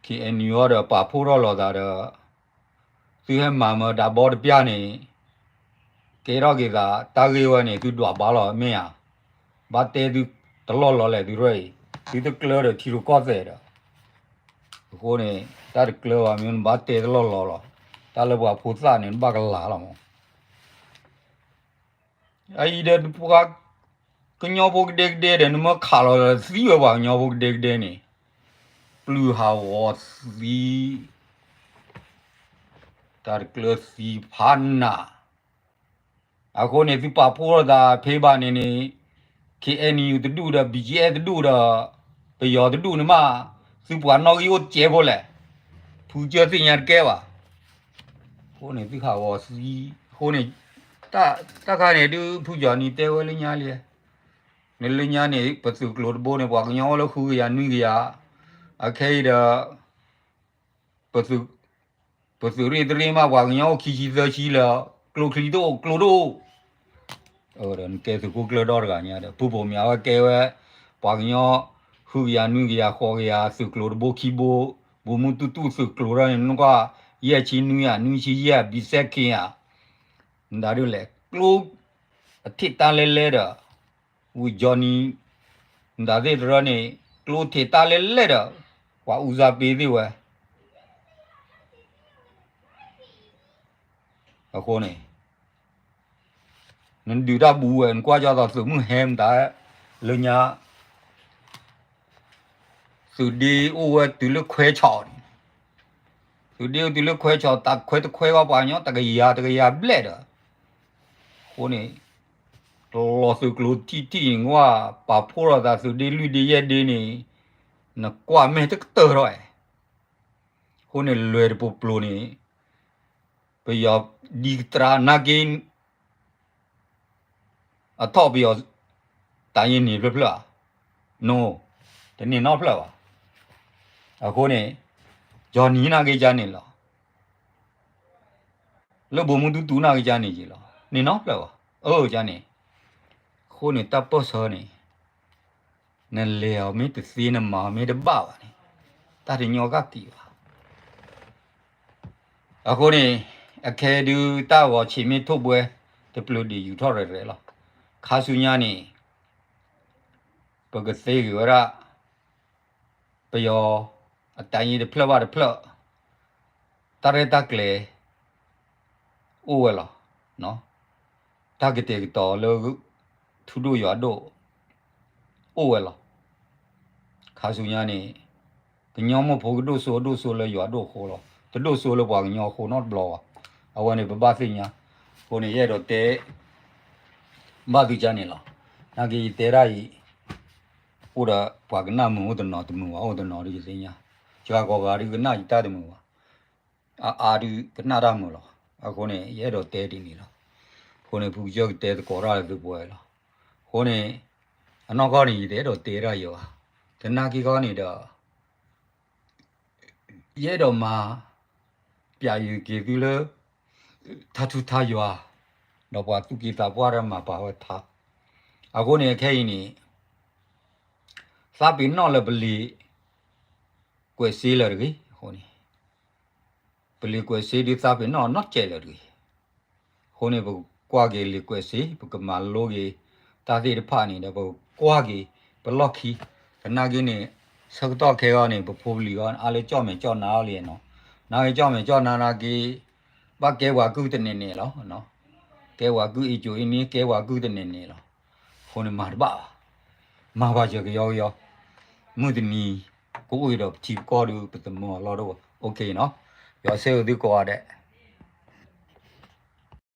KNU အီၤဒီးပာ်ဖှိၣ်ထီၣ်လိာ်သးဒီး သုဟဲမၤမၢဒၣ်ဘီတပျၢ်န့ၣ် ကဲထီၣ်က့ၤသး တၢ်ဂ့ၢ်ဝဲန့ၣ် သုဒွးဘၣ်လီၤမ့ၢ်ဧါ, ဘၣ်တဲသုတလီၢ်လီၤလဲၣ် သုရၢၢ်အံၤ, သုတကျၢဒီးထံရူၢ်ကီၢ်သဲးဒီး, အဃိန့ၣ် တၢ်တကျၢဘၣ်မ့ၢ်နဘၣ်တဲတလီၢ်လီၤလီၤ, တၢ်လၢပှၤဖိသၣ်န့ၣ် နဘၣ်ကလာ်လီၤမး. အအံၤဒီးပှၤကညီဖိကဒဲကဒဲဒီး နမ့ၢ်ခးလီၤသံဝဲပှၤကညီဖိကဒဲကဒဲန့ၣ်, ပျုၢ်ဟးဂီၤသံ, တၢ်တကျၢသံဖးနး. အဃိန့ၣ် သုပာ်ဖှိၣ်ထီၣ်သးဖဲဘၣ်န့ၣ်န့ၣ်, KNU တဒူၣ်ဒီး BGF တဒူၣ်ဒီး ပယီၤတဒူၣ်န့ၣ်မး, သုပှၤနီၣ်ဂံၢ်အိၣ်တစဲးဖိလဲၣ်, ဖုကစၢၢ်သ့ၣ်ညါတကဲဘၣ်. အဃိန့ၣ် သုဟးဂီၤသံ, အဃိန့ၣ် တၢ်ခါန့ၣ်ဒုး ဖုကၠီၤနံၤတဲဝဲလၢညါလံ, နလၢညါန့ၣ် ပသုးကျိၤတဘိန့ၣ် ပှၤကညီအိၣ်လၢဃုကယၤနွံကယၤ, အခဲအံၤဒီး ပသုးရ့ၣ်တရ့ၣ်မး ပှၤကညီအိၣ်ခံဆံသၢဆံလၢာ်, ကျိချံတအိၣ် ကျိတအိၣ်, နကဲသုးခိၣ်ကျၢၢ်ဒီတဂၤညါဒီး ဖုဘိၣ်မၠးဝဲကဲဝဲ, ပှၤကညီ ဃုကယၤနွံကယၤဃိးကယၤ သုးကျိၤတဘိခံဘိ, ဘူၣ်မုၢ်တူၢ်တူၢ်သုးကျိၤထီၣ်န့ၣ် နကွၢ် ယဲၢ်ဆံနွံဧါ နွံဆံယဲၢ် ဘံစဲခ့ဧါ, နဒၣ်ဒ်လဲၣ် ကျိ အထံၣ်တၢ်လဲလဲဒီး ဝံၤကၠီၤနံၤ နဒၣ်သ့ၣ်တရၢန့ၣ် ကျိထံၣ်တၢ်လဲလဲဒီး ပှၤအူစၢ်ပ့ၤသ့ၣ်ဝဲ အဃိန့ၣ် နဒုးတၢ်ဘူးဝဲ နကွၢ်ကၠီသိးသုးမုၢ်ဟဲမတၤ လၢညါ သုးဒ့အိၣ်ဝဲတုၤလၢခွဲးဆီးန့ၣ်, သုးဒ့အိၣ်တုၤလၢခွဲးဆီး တၢ်ခွဲးတခွဲးဝဲပှၤကညီ တကယၤတကယၤဘျဲၣ်ဒီး, အဃိန့ၣ် တလီၤသုးကျိၤထံၣ်ထံၣ်န့ၣ် နကွၢ်ပာ်ဖှိၣ်ထီၣ်သးသုးဒ့လွံၢ်ဒ့ယဲၢ်ဒ့န့ၣ်, နကွၢ်မဲာ်တကတၢၢ်ထီၣ်ဝဲ, အဃိန့ၣ်လွဲၢ်တပျိၤပျိၤန့ၣ် ပယီၤဒံကတြးနာ်က့ အထီၣ်ပယီၤ တၢ်ယဲၢ်န့ၣ်ဖျၢၣ်ဖျၢၣ်ဧါ, နိ, တန့ၢ်နီတဖျၢၣ်ဘၣ်. အဃိန့ၣ် ကၠီၤနံၤနာ်က့ကန့ၣ်လီၤ, လၢဘိၣ်မုၢ်တူၢ်တူၢ်နာ်က့ကန့ၣ်က့ၤလီၤ, န့ၢ်နီတဖျၢၣ်ဘၣ်, အၢကန့ၣ်, အဃိန့ၣ်တၢ်ပၢၢ်ဆၢန့ၣ် နလဲၤအီၤမ့ၢ်တသ့ နမၤအီၤမ့ၢ်တဘၣ်ဘၣ်န့ၣ် တၢ်တညီကက့ၤဘၣ်. အဃိန့ၣ် အခဲဒုးတၢ်ဂီၤဆံးမ့ၢ်ထိၣ်ဘှဲ တပျၢၤဒံးယူၤထီၣ်ရဲၣ်ရဲၣ်လီၤ. ခါဆူညါန့ၣ် ပကသ့ဂ့ၤဝဲဒၣ် ပယီၤအတၢ်ယ့တဖျၢၣ်ဘၣ်တဖျၢၣ် တၢ်ရဲၣ်တၢ်ကျဲၤ အိၣ်ဝဲလီၤ. တၢ်ကတဲာ်ကတီၤလၢ ထူဒိၣ်ယွၤဒိၣ် အိၣ်ဝဲလီၤ. ခါဆူညါန့ၣ် ကညီမိၢ်ဖိကဒိၣ်စိဒိၣ်စိလၢယွၤဒိၣ်အဃိလီၤ. တဒိၣ်စိလၢပှၤကညီအဃိနီတဘျီဘၣ်. အဝဲန့ၣ်ပဘၣ်သ့ၣ်ညါ. အဃိန့ၣ် ယအဲၣ်ဒိးတဲ ဘၣ်သုကန့ၣ်လီၤ. နာ်က့ယတဲဒၣ်အံၤ အိၣ်ဒီးပှၤကနၣ်မုာ်အိၣ်တနီၤ တမုာ်ဘၣ်အိၣ်တနီၤဒုးယသ့ၣ်ညါ. ယဂၤကိးဂၤဒုးကနၣ်ယတၢ်တမုာ်ဘၣ်. အအါဒုးကနၣ်တၢ်မုာ်လီၤ. အဃိန့ၣ် ယအဲၣ်ဒိးတဲဒ်န့ၣ်လီၤ. အဃိန့ၣ် ဖုကစၢၢ်ကတဲသကိးတၢ်လၢသုပှဲၤလီၤ. အဃိန့ၣ် အနီၢ်ကီၢ်န့ၣ် ယတအဲၣ်ဒိးတဲဒၣ်ယဘၣ်. သနာ်က့ခီန့ၣ်ဒီး ယအဲၣ်ဒိးမၤ ပျးယုာ်က့ၤသုလၢ ထါထူထါယွၤ ဒီးပှၤသူၣ်က့သးပှၢ်တၢ်မၤပာ်ဝဲထါ. အဃိန့ၣ် အခဲအံၤန့ၣ် သးပ့ၤနီၣ်လၢပလံာ်ကွဲးစ့လၢာ်တဂ့ၤ. အဃိန့ၣ် ပလံာ်ကွဲးစ့ဒုးသးပ့ၤနီၣ်နီတစဲးလၢာ်တဂ့ၤ. အဃိန့ၣ် ပကကွၢ်က့ၤလံာ်ကွဲးစ့ ပကမၤလိက့ၤတၢ်သ့ၣ်တဖၣ်န့ၣ်ဒီး ပကကွၢ်က့ၤ ပလီၢ်ခံ, သနာ်က့န့ၣ် ဆၢကတီၢ်ခဲအံၤန့ၣ် ပဖိပလံၤအံၤ အါလၢကၠီၣ်မဲာ်ကၠီၣ်နါအီၤလံနီၤ, နာ်က့ကၠီၣ်မဲာ်ကၠီၣ်နါနာ်က့ ဘၣ်ကဲပှၤကုၢ်တန့ၢ်န့ၣ်လီၤ, ကဲပှၤကုၢ်အ့ၣ်ကၠိအ့ၣ်န့ၣ် ကဲပှၤကုၢ်တန့ၢ်န့ၣ်လီၤ, အဃိန့ၣ်မၤတဘၣ်ဘၣ်, မၤပှၤစၢၤကယီကယီ, မုၢ်တနံၤ ကအိၣ်ဒီးပထံပကီၢ်ဒီး ပသမၢအလီၢ်တအိၣ်, ယွၤဆၢဂ့ၤသုကိးဂၤဒဲး.